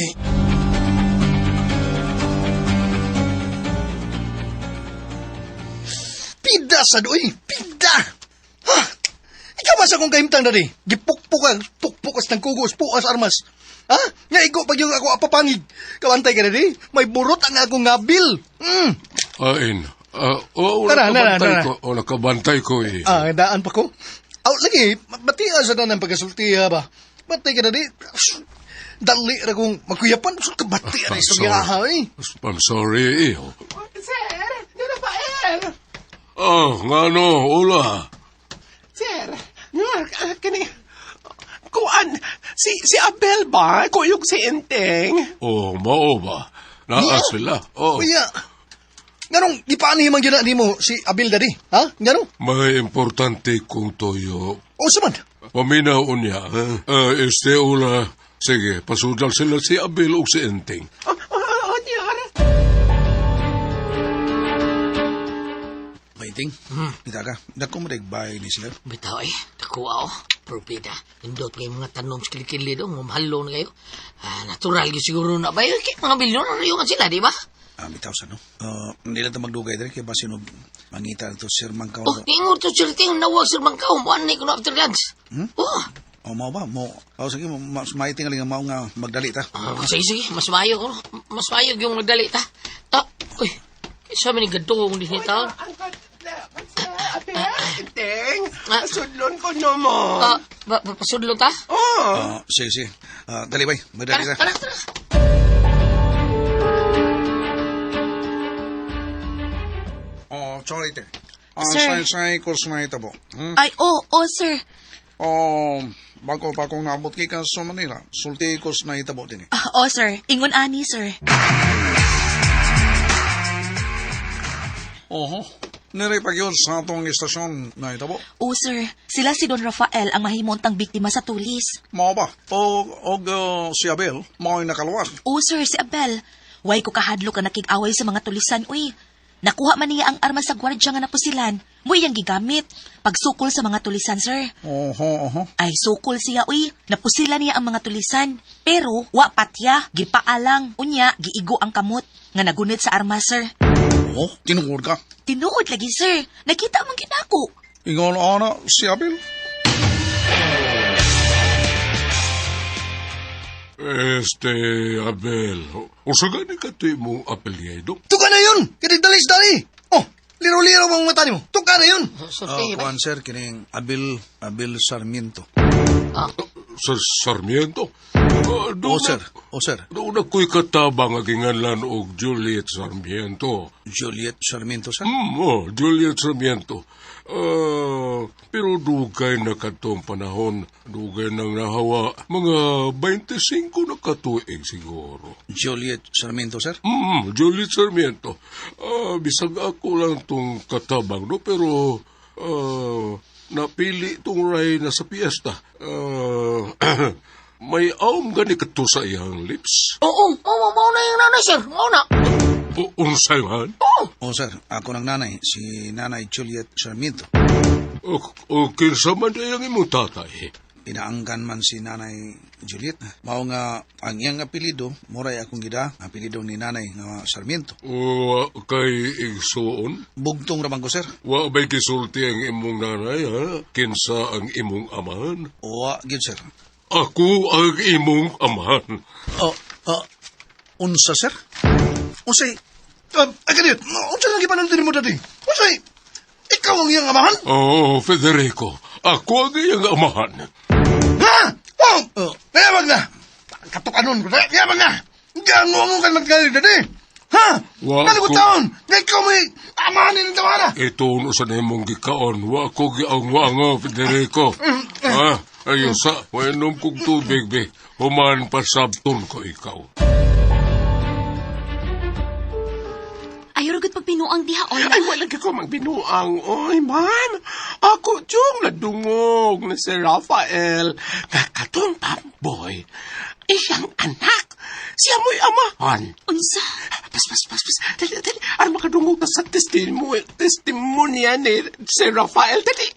Pida sa doy, pida. Ha? Ikaw ba sa akong kahimtang, daddy? Gipukpukan, pukpukas ng kugos, pukas armas. Ha? Nga igo pag yung ako apapangig. Kawantay ka, daddy. May burot ang akong ngabil. Ain. Oo, Tara, tara, nakabantay tara. ko. Oh, nakabantay ko eh. Ah, daan pa ko. Aw, lagi, batian sa tanan pagkasultiha ba? Batay ka, daddy. Dali ra kong magkuyapan. Kabati ra I'm istorya sorry. ha, eh. I'm sorry, iho. Sir, Rafael! Oh, ngano, ula. Sir, nga, kini... Kuan, si Abel ba? Kuyog si Enteng. Oh, mao ba? Naa Niya? sila. Oh, Kuya, nganong gipaani man gyud na nimo si Abel dadi? Ha? Nganong? may importante kong toyo. O sa man? Paminaw niya. Ha? Este, ula. Sige, pasudal sila si Abel o si Enteng. Oh, oh, Waiting. Kita ka. Dako mo bay ni sila. Bitaw eh, nakuha oh. Propita, indot kayo mga tanom sa kilikili do, mamahalo na kayo. Ah, natural gyud siguro na ba? Eh, kay mga milyonaryo man sila, di ba? Ah, bitaw sa no. Hindi lang ito magdugay diri kay basin og mangita na to Sir Mangkaw. Oh, ingon to sir Ting, nawag sir Mangkaw, muan ni kuno after lunch. Oh, Oh, mao ba? Mo. Oh, sige, mas maiting nga mao nga magdali ta. ah, sige, sige, mas maayo ko. Mas maayo yung magdali ta. Ah, uy, sa ni gadong din taon. Abel, Enteng, Ah. sudlon ko no mo. Ah, ba, ba, pasudlo ta? Oh. Ah, sige, sige. Ah, dali bay, magdali Tara, ta. tara, tara. Oh, sorry te. Ah, Sir. say kurs na ito po. Hmm? Ay, oo, oh, sir. Oh, bago pa akong naabot kay ka sa Manila, sulti kurs na ito po din eh. Ah, oh, sir. Ingon ani, sir. Oho. Nire pa yun sa atong istasyon na ito po. Oh, sir. Sila si Don Rafael ang mahimontang biktima sa tulis. Mao ba? O, og si Abel, mao'y nakaluwas. Oh, sir, si Abel. Way ko kahadlo ka nakig-away sa mga tulisan, uy. Nakuha man niya ang armas sa gwardya nga napusilan. Mo iyang gigamit. Pagsukol sa mga tulisan, sir. Oho, oho. Ay, sukol siya, uy. Napusila niya ang mga tulisan. Pero, wa patya, gipaalang. Unya, giigo ang kamot. Nga nagunit sa armas, sir. Oh, tinuod ka. Tinuod lagi, sir. Nakita man kinako. Ingon ana si Abel. Este, Abel. Usa gani ka to imong apelyido? Tuka na yun! Kinidalis dali! Oh, liro-liro bang mata nimo? Tuka na yun! Sulti, ba? Kuan sir, kining Abel, Abel Sarmiento. Ah, Sa Sarmiento? Oh, sir. Oh, sir. Doon ako'y katabang ang ginganlan og Juliet Sarmiento. Juliet Sarmiento, sir. Oh, Juliet Sarmiento. Pero dugay na katong panahon, dugay nang nahawa, mga 25 na katuig siguro. Juliet Sarmiento, sir. Juliet Sarmiento. Bisag ako lang tong katabang, no? Pero napili tong ray na sa piyesta. May aom gani kato sa iyang lips. Oo, oo, mao na yung nanay, sir. Mao na. Unsay man? Oh, sir. Ako ng nanay, si Nanay Juliet Sarmiento. O kinsa man ang imong tatay? Pinaangkan man si Nanay Juliet. Mao nga ang iyang apelyido, moray akong gida, apelyido ni Nanay nga Sarmiento. O kay igsuon? Bugtong raman ko, sir. Wa ba'y gisulti ang imong nanay, ha? Kinsa ang imong amahan? Owa, gyud sir. Ako ang imong amahan. Oh, unsa, sir? Unsay Ay, kaniyot, unsa lang gipanuntin mo dati? Unsay, ikaw ang iyang amahan? Oo, Federico. Ako ang iyang amahan. Ha? Oh! Oh. Nayabag na! Katukanon ko, nayabag na! Gano mo ka nagkali dati? Ha? Wa Ano ko ko- taon? Nga ikaw may amahan ni tawana! Ito no sa nimong gikaon. Wa ko giangwa Federico. Ha? Ayun sa, wainom kong tubig, be. Human pasabton ko ikaw. Ayaw ragod pagbinuang diha, Ola. Ay, wala ka ko magbinuang. Oy, ma'am. Ako, tiyong nadungog na si Rafael. Nga katong pamboy. Iyang anak. Siya mo'y amahan. Unsa? Pas, pas, pas, pas. Dali, dali. Ano makadungog na sa testimonya ni si Rafael? Dali.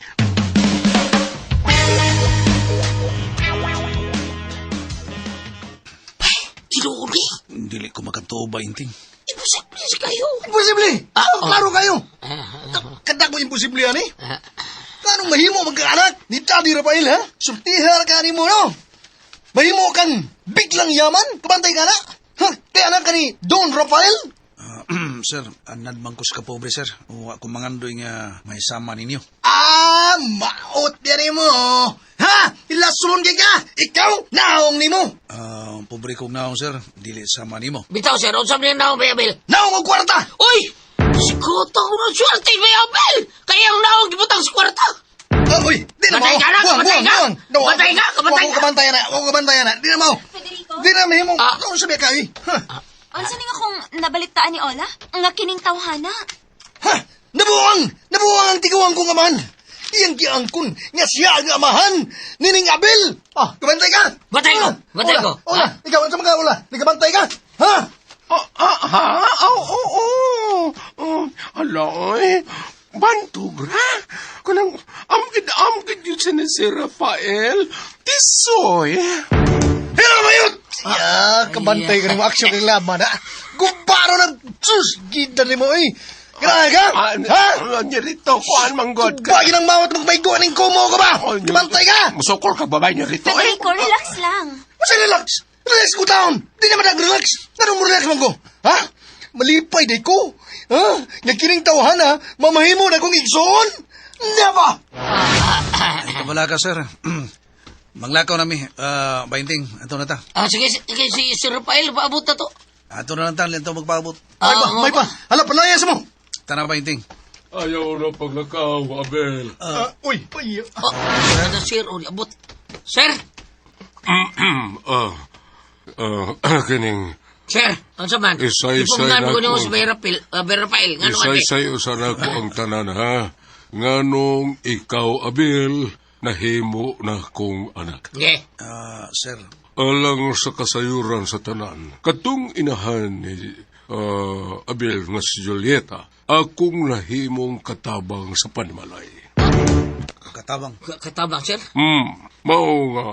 Ginoo ni. Dili ko makatuo ba, Inting? Imposible sa kayo. Imposible! Ah, Oh, oh. klaro kayo! Kadak mo imposible yan eh! Anong mahimo magkaanak ni Daddy Rafael, ha? Sultihan ka ni mo, no? Mahimo kang biglang yaman? Kabantay ka na? Ha? Kaya anak ka ni Don Rafael? Sir, anad man ko sa kapobre, sir. O ako mangandoy nga may sama ninyo. Ah, maot yan mo. Ha? Ilasulon kay ka. Ikaw, naong nimo. Pobre kong naong, sir. Dili sama nimo. Bitaw, sir. Unsa man yung naong, Bayabel? Naong og kwarta. Uy! Sikuto ko ng swerte, Bayabel! Kaya ang naong gibutang sa kwarta. Ah, uy, di na Batay mo. ka na, Buwang, batay buwang, ka. buwang. No, Batay ka, batay Wa ko ka. kabantay na. Wa ko kabantay na. Di na mo. Federico? Di na mahimo. Ah. Ano sabi ka, eh? Ha? Unsa ning akong nabalitaan ni Ola? Nga kining tawhana. Ha? Nabuwang! Nabuwang ang tiguang kong amahan. Iyang giangkon nga siya ang amahan nining Abel. Ah, kabantay ka. Batay ko, Ah, batay Ola, ko. Ola, ikaw ang mga ola. Di kabantay ka. Ha? Oh, ah, ha? Oh, oh, oh. Oh, ala, oy. Bantog ra. Kanang, amgid yun siya ni si Rafael. Tisoy. Hello, mayot! Ya, kabantay ka nimo action kay laban, ha? Gubaro ng sus, gida nimo eh. Grabe ka? Ah, Ha? Anya rito, kuan manggod ka. Bagay ng mawat magmaigo ning kumo ka ba? Oh, Kabantay ka! Musukol ka babae niya rito, eh. Federico, relax lang. Masa relax? Relax ko taon! Di naman nag-relax! Anong relax man ko? Ha? Malipay day ko! Ha? Nga kining tawahan ha? Mamahimo na kong igsoon? Never! Ay, kabala ka, sir. Manglakaw nami. Ba, Inting, ato na ta. Ah, sige, sige, si Sir Rafael, paabot na to. Ato na lang ta, linto magpaabot. May pa, Ah, may pa! Hala, palaya sa mo! Tara ba, Inting? Ayaw na paglakaw, Abel. Ah, uy, uy. Oh, ano, sir, oh, abot. Sir, Ah, kining sir, ano man? Isay-isay Ipugnan na ko nimo ko. si Bay Rafael, Bay Rafael, ngano ate? Isay-isay usan ako ang tanan, ha? Nganong ikaw, Abel, nahimo na kong anak. Okay. Sir, Alang sa kasayuran sa tanan, katong inahan ni Abel nga si Julieta, akong nahimong katabang sa panimalay. katabang. Katabang, sir. Mao nga,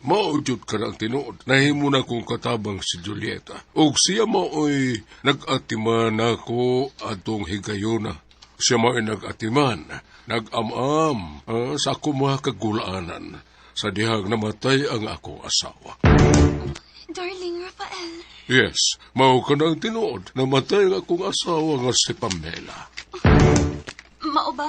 mao jud ka na ang tinuod. Nahimo na kong katabang si Julieta. Og siya mao'y nag-atiman ako atong higayona. Siya mao'y nag-atiman, nag-am-am sa ako mga kagulaanan. Sa dihang namatay ang akong asawa. Darling Rafael. Yes, mao ka na ang tinuod. Namatay ang akong asawa nga si Pamela. Mao ba,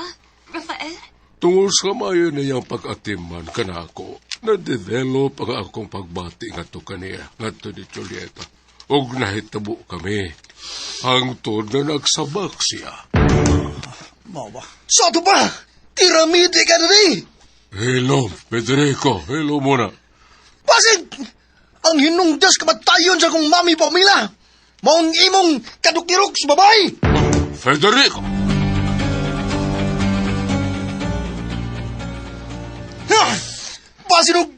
Rafael? Tungol sa mayo niyang pag-atiman kanako, na-develop ang akong pagbati ngadto kaniya, ngadto ni Julieta. Og nahitabo kami. Hangtod na nagsabak siya. Mao ba? Sa ato pa! Tiramite ka na di! Hello, Federico. Hello muna. Pasig! Ang hinungdas kamatayon sa kong mami Pamela! Maong imong kadukirok sa babae! Federico! Ha! Pasinog!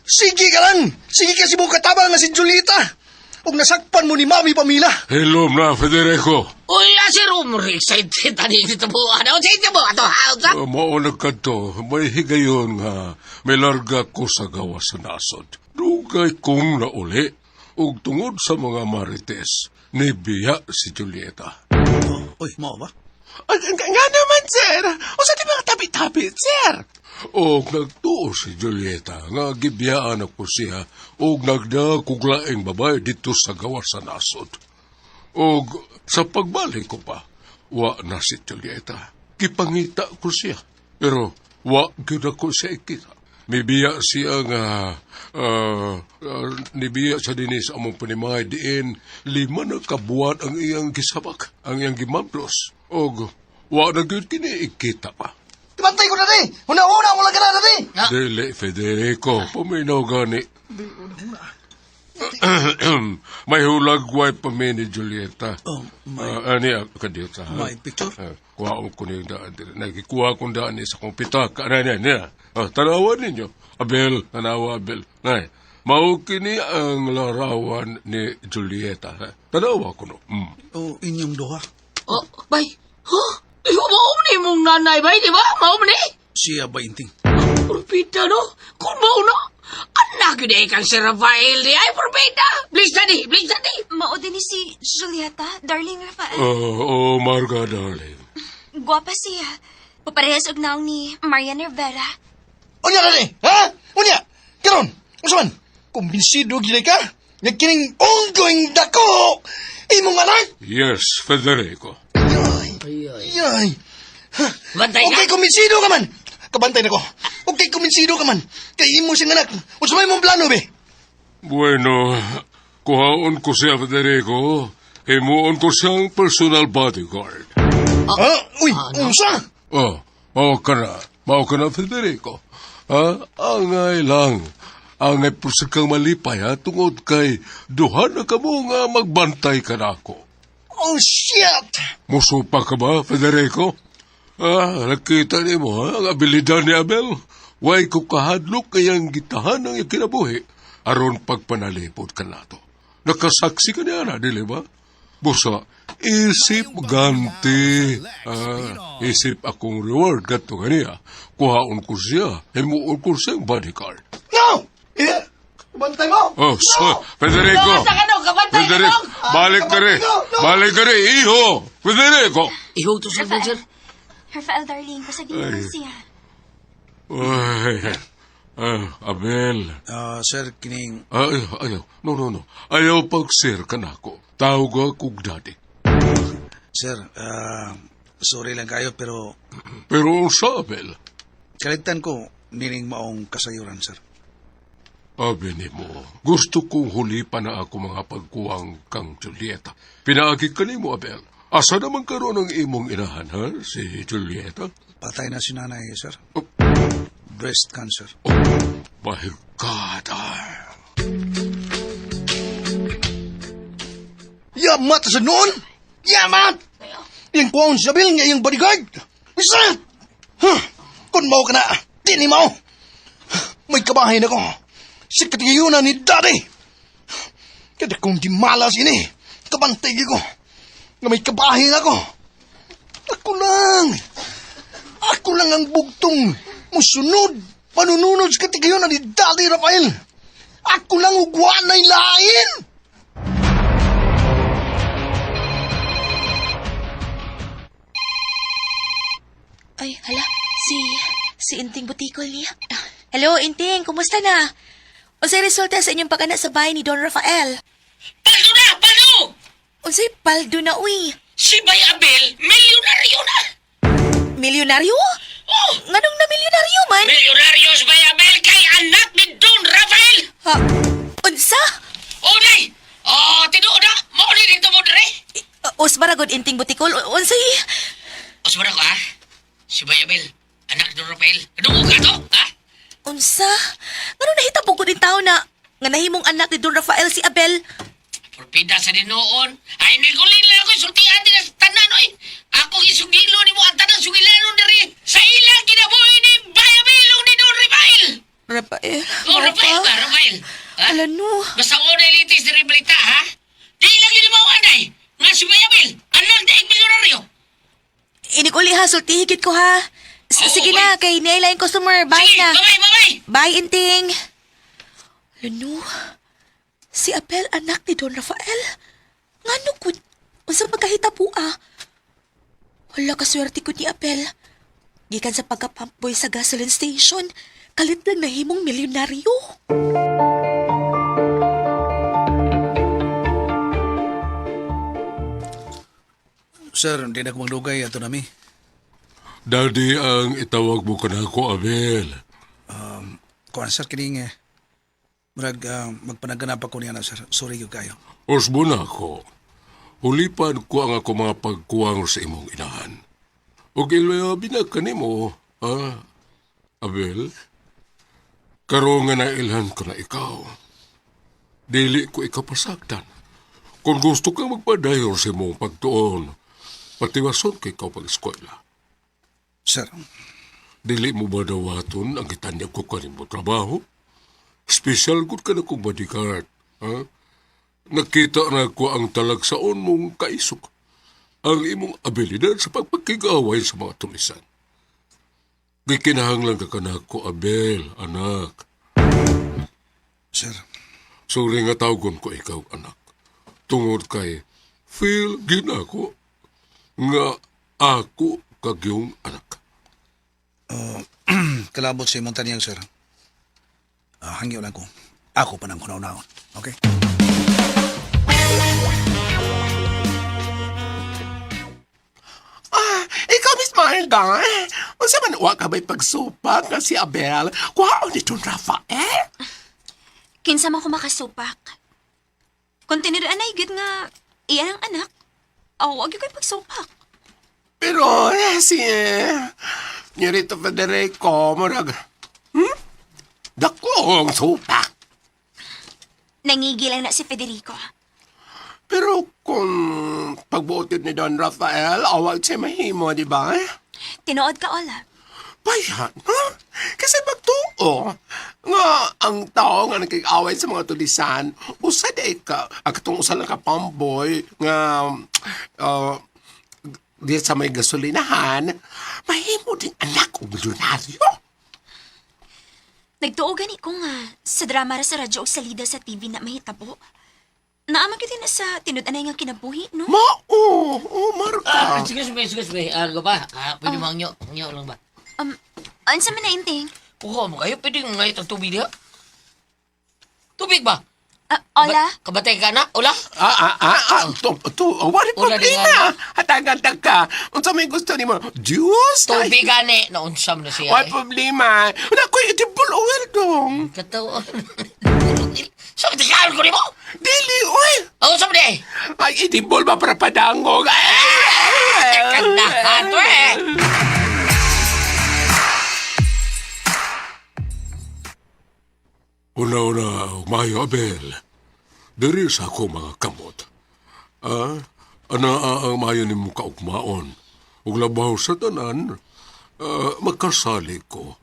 Sige ka lang! Sige ka si mong katabang nga si Julieta! Ug nasakpan mo ni Mami Pamela! Hello na, Federico. Uy, sir, oh, more excited ani dito po. Ano, sa inyo mo? Ato, ha, unsa? Mao nagkadto, may higayon nga may larga ko sa gawas sa nasod. Dugay kong nauli. Ug tungod sa mga marites, nibiya si Julieta. Uy, mao ba? Ay, nga naman, sir. O sa di mga tabi-tabi, sir? Og nagtuo si Julieta nga gibiyaan ako siya og nagdakog laing babae dito sa gawas sa nasod. Og sa pagbalik ko pa, wa na si Julieta. Gipangita ko siya. Pero wa gyud ako siya ikita. Mibiya siya nga nibiya sa dinhi sa among panimalay diin 5 na kabuwan ang iyang gisabak, ang iyang gimablos. Og wa na gyud kini ikita pa. Kabantay ko, daddy! Una-una mo lang ka na, daddy! Dili, Federico, paminaw gani. May hulagway pa mi ni Julieta. Oh, may- Ani, kadiyot sa. May picture? Kuha ko ni daan. Nagikuha kong daan ni sa kong pitaka. Nay, nay, nay. Oh, tanawan ninyo. Abel, tanawa, Abel. Nay, mao kini ang larawan ni Julieta. Ha? Tanawa ko no. O inyong duha. Oh, bay. Huh? Iho, mao ni mong nanay, bay, di ba? Mao ni? Siya ba inting? Purbida, no? Kung mao no? Anak yun eh, kang si Rafael di ay, purbida! Please, daddy! Please, daddy! Mao din ni si Julieta, darling Rafael. Oh, oh, Marga, darling. Guwapa siya. Paparehas og naong ni Marian Rivera. Unya, daddy! Ha? Unya! Karon, unsa man? Kumbinsido gid ka? Nga kining ongoing dako! Imong anak! Yes, Federico. Yay! Yay! Bantay ka? Okay, kumbinsido ka man! Kabantay na ko. Okay, kumbinsido ka man. Kay imo siyang anak. Unsa may imong plano, be? Bueno, kuhaon ko siya, Federico. Himuon ko siyang personal bodyguard. Ha? Uy, unsa? Oh, mao ka na. Mao ka na, Federico. Ha? Angay lang. Angay pusag kang malipay, ha? Tungod kay duha na kamo nga magbantay ka na ako. Oh, shit! Musupa ka ba, Federico? Ah, nakita ni mo, ha? Ang abilidad ni Abel. Way ko kahadlok kayang gitahan ang ikinabuhi. Aron pagpanalipod ka nato. Nakasaksi ka niya na, dili ba? Busa, isip ganti. Ah, isip akong reward gato kaniya. Kuhaon ko siya. Himuon ko siyang bodyguard. No! Eh, kabantay mo! Oh, so, Federico! No, sa kano, kabantay ka Federico, dong! balik ka rin! No, no. Balik ka rin, iho! Federico! Iho to sa sir. Rafael, darling, pasagin mo Ay. siya. Ay, ah, Abel. Sir, kining Ayaw, ayaw. No, no, no. Ayaw pag-sir ka na ako. Tawag akong daddy. sir, sorry lang kayo pero Pero sa Abel, kaligtan ko nining maong kasayuran, sir. abi ni mo, gusto kong huli pa na ako mga pagkuwang kang Julieta. Pinaagi ka ni mo, Abel. Asa naman karoon ang imong inahan, ha? Si Julieta? Patay na si nanay, sir. Oh. Breast cancer. Oh, my God. Ah. Yamat sa noon! Yamat! Iyang kuwaon sa bil nga iyang bodyguard! Bisa! Huh! Kung mao ka na, dini mao! May kabahay na ko. Sa katiyunan ni Daddy! Kada kong di malas ini, kabantay ko. Nga may kabahay na ko. Ako lang! Ako lang ang bugtong musunod, panununod sa katigayunan ni Daddy Rafael! Ako lang ugwa na'y lain! Ay, hala, si Inting Butikol niya. Hello, Inting, kumusta na? Unsay resulta sa inyong pag-ana sa bahay ni Don Rafael? Paldo na! Paldo! Unsay paldo na, uy? Si Bay Abel, milyonaryo na! Milyonaryo? Oh! Nganong na milyonaryo man? Milyonaryo si Bay Abel kay anak ni Don Rafael! Ha? Unsa? Oh, day! Oh, tinuod na! Mao ni dito mo dire! Usbara gud Inting Butikol, unsay? Osmara ko, ha? Si Bay Abel, anak ni Don Rafael. Kadungog ka to, ha? Unsa? Nganong nahitabo gud in taon na nga nahimong anak ni Don Rafael si Abel? Porpida sa dinoon. Ay, nagulin lang ako, sultian din sa tanan, oy. Ako isugilo ni mo ang tanan sugilano diri. Sa ilang kinabuhi ni Bay Abel ug ni Don Rafael. Rafael. Oh, Rafael ba? Rafael. Ha? Ala no. Basta una litis diri balita, ha? Di lang yun mo anay. Nga si Bay Abel, anak ni milyonaryo. Inig uli ha, sulti higit ko ha. Oo, Sige oy. na, kay niay yung customer. Bye Sige, na. bye-bye, bye-bye. Bye, Inting. Ano? Si Abel, anak ni Don Rafael. Ngano kun? Unsa magkahitabo ah? Wala ka swerte ko ni Abel. Gikan sa pagka-pump boy sa gasoline station, kalit lang nahimong milyonaryo. Sir, hindi na ko magdugay ato nami. Daddy ang itawag mo kanako, Abel. Kuan sir, kining murag magpanaganap ako niya na sir. Sorry gyud kayo. Usbo na ako. Hulipan ko ang ako mga pagkuwang sa imong inahan. Ug ilabi na kanimo, ha? Abel? Karon nga nailhan ko na ikaw. Dili ko ikaw pasaktan. Kung gusto ka magpadayon sa imong pagtuon, patiwason kay ikaw pag-eskwela. Sir, Dili mo ba dawaton ang gitanyag ko kanimo trabaho? Special good ka na kong bodyguard. Ha? Nakita na ko ang talagsaon mong kaisok. Ang imong abilidad sa pagpakigaway sa mga tulisan. Gikinahanglan ka kanako, Abel, anak. sir, Sorry nga tawagon ko ikaw, anak. Tungod kay feel ginako nga ako kagyong anak. kalabot sa imong taniyang sir. Hangyo lang ko. Ako pa nang kunaw-naon. Okay? Ah, ikaw, Miss Marga, unsa man wa ka ba'y pagsupak nga si Abel? Kuhaon ni Don Rafael? Kinsa man ko makasupak. Kung tiniraan ay gid nga iyan ang anak, aw, wag ko'y pagsupak. Pero si Nierito Federico, murag, Dako ang supak. Nangigilang na si Federico. Pero kung pagbuotid ni Don Rafael, awag siya mahimo, di ba? Tinuod ka, Ola. Bayan, ha? Kasi magtuo nga ang tao nga nakikaway sa mga tulisan, usa di ka, ang katong usa lang ka pamboy nga di sa may gasolinahan, mahimo din anak o milyonaryo. Nagtuo gani ko nga sa drama ra sa radyo o sa lida sa TV na mahitabo. Naama gyud na sa tinud-anay nga kinabuhi, no? Mao, oh, Marka. Excuse me, excuse me. Ano ba? Pwede mo angyo? Angyo lang ba? Unsa man na inting? Kuha mo kayo, pwede nga itong tubig diha. Tubig ba? Ola? Kabatay ka na? Ola? To, to, wala Wala din problema. Hatagan ka. Unsa may gusto nimo? Juice? Tubig gani. Naunsam na siya. Wala eh. problema. Nakoy, itibol oil dong. Katawan. Sabi ti ko nimo? Dili, oy. Ako sabi di. Ay, itibol ba para padangog? Kandahan to eh. Una-una, mayo Abel. Diri sa ako mga kamot. Ah, ana ang mayo nimo kaugmaon. Ug labaw sa tanan, makasali ko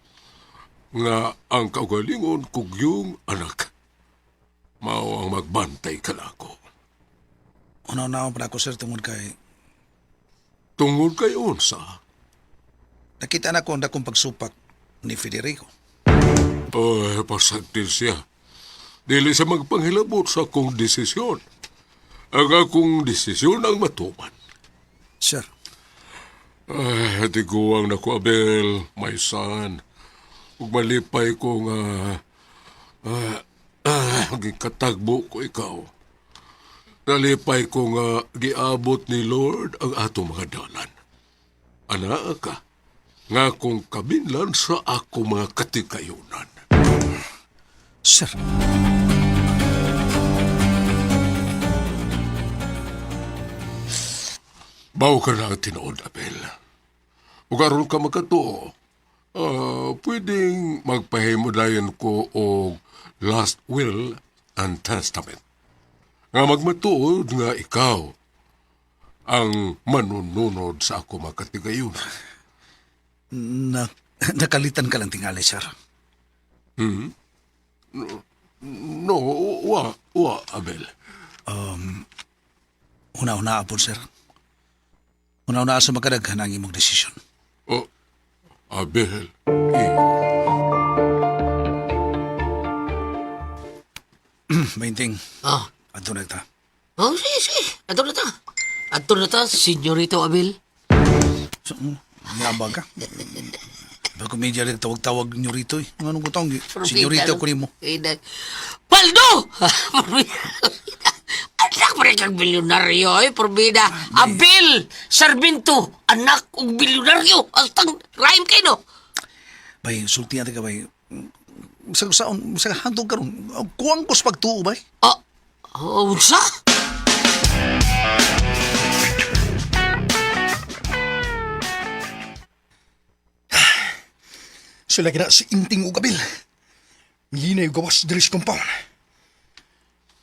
nga ang kaugalingon kog yung anak. Mao ang magbantay kanako. Unaw-naon pa na ako sir tungod kay Tungod kay unsa. nakita na ko ang dakong pagsupak ni Federico. Ay, pasagtil siya. Dili siya magpanghilabot sa akong desisyon. Ang akong desisyon ang matuman. Sir, Ay, tiguang na ko, Abel, my son. Ug malipay ko nga gikatagbo ko ikaw. Nalipay ko nga giabot ni Lord ang atong mga dalan. Anaa ka, nga kung kabinlan sa ako mga katikayunan. sir. Baw ka na ang tinuod, Abel. Ug aron ka makatuo, pwedeng magpahimo dayon ko og last will and testament. Nga magmatuod nga ikaw ang manununod sa ako makatigayunan. Na, nakalitan ka lang tingali, sir. No, wa, Abel. Una-una po, sir. Una-una sa makadaghan ang imong desisyon. Oh, Abel, eh, Mainting, Ah. adto na ta. Oh, sige, sige. Ato na ta. Ato na ta, Senyorito Abel. So, Yabag ka. Bago media rin tawag-tawag nyo rito eh. Anong ko tawag? Senyorita ko nimo. Paldo! Anak pa rin kang bilyonaryo eh, Probida. Abel Sarmiento, anak og bilyonaryo. Astang rhyme kayo no? Bay, sulti natin ka bay. Sa hantog karon. Kuwang ko sa pagtuo bay. Ah, oh, unsa? Sila gina si Inting ug Abil. Mihinay ug gawas diri sa compound.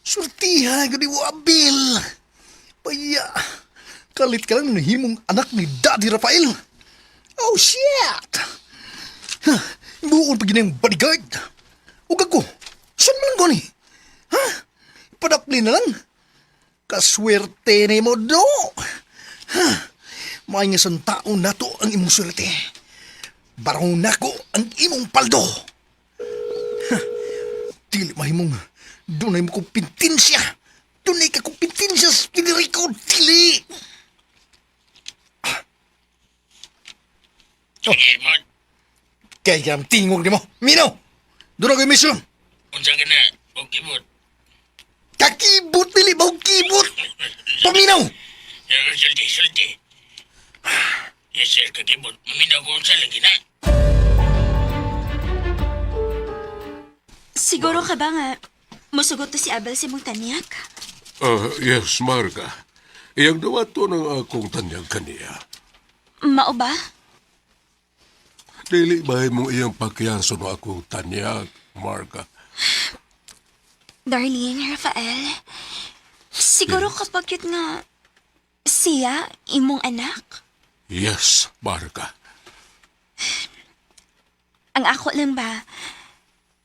Surtiha gud mo Abil. Paya. Kalit ka lang nahimong anak ni Daddy Rafael. Oh shit. Ha, buon pa ginang bodyguard. Ug ako, saan man lang ko ni? Ha? Padapli na lang. Kaswerte ni mo do. Ha? May nga sang tao nato ang imong swerte. Barong nako ang imong paldo. Ha, dili mahimong dunay mo kong pintinsya. Dunay ka kong pintinsya, Federico. Dili! Oh. Kaya ang tingog ni mo. Mino! Doon ako yung mission. Unsa ka na? Og kibot. Kakibot, dili ba kibot? Paminaw! Sulti, sulti. Yes, sir, kakibot. Maminaw ko unsa lagi na. Siguro ka ba nga musugot to si Abel sa imong tanyak? Yes, Marga. Iyang dawato ng akong tanyag kaniya. Mao ba? Dili ba mong iyang pakiyaso no akong tanyag, Marga? Darling, Rafael, siguro kapag yun nga siya imong anak. Yes, Marga. Ang ako lang ba,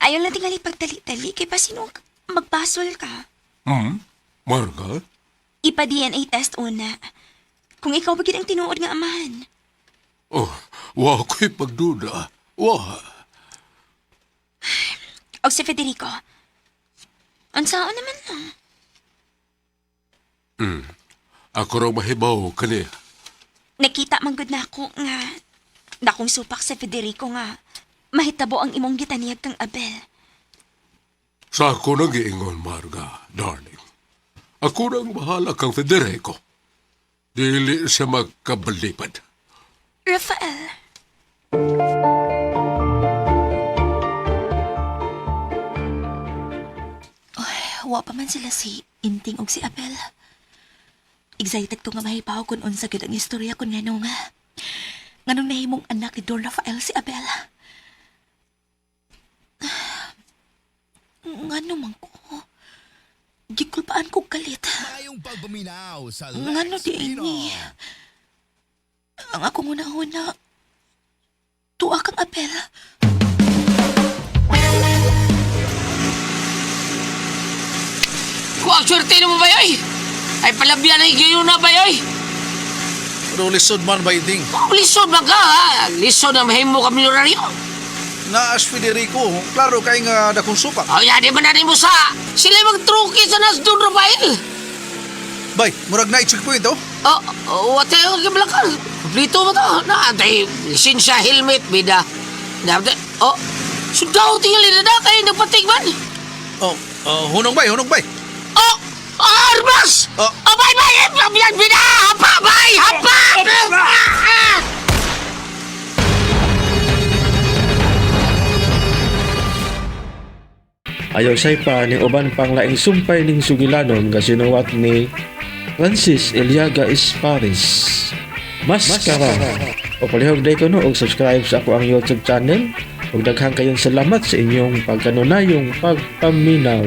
ayaw lang tingali pagtali-tali kay pasino magbasol ka. Hmm? Marga? Ipa-DNA test una. Kung ikaw ba gid ang tinuod nga amahan. Oh, wa ko'y pagduda. Wa. O si Federico. Unsaon naman lang. Ako raw mahibaw kaniya. Nakita man gud na ako nga dakong supak sa Federico nga mahitabo ang imong gitaniyag kang Abel. Sa ako nang giingon, Marga, darling. Ako nang bahala kang Federico. Dili siya magkabalipad. Rafael. Wa pa man sila si Inting og si Abel. Excited ko nga mahibaw kung unsa gyud ang istorya kun nganong nganong nahimong anak ni Don Rafael si Abel. Ngano man ko? Gikulpaan ko galit. Maayong pagpaminaw sa Ngano Lex di Pino. ini? Ang akong una-una, tuwa kang Abel. Kung ang swerte mo ba yoy? Ay palabyan na higayon na ba yoy? Pero lisod man ba iting? Oh, lisod ba ka ha? Lisod na mahimo ka milyonaryo. Naas Federico, klaro kay nga dakong supak. Oh, ya, di man na mo sa. Sila magtruki sa nas Don Rafael. Bay, murag na checkpoint oh. Oh, oh, what tayo kablakal? Kumplito mo to. Na, tay, lisensya, helmet, bida. Na, oh, sundaw tingali na na kayo nagpatigman. Oh, oh, hunong bay, hunong bay. Oh, armas! Oh. Oh, bye, bye! Bye, bida! Hapa, bye! Hapa! Ah, ah! Ayaw say pa ning uban pang laing sumpay ning sugilanon nga sinuwat ni Francis Eliaga Esparis. Maskara. O palihog day ko no og subscribe sa ako ang YouTube channel. Ug daghang kayong salamat sa inyong pagkanunayong pagpaminaw.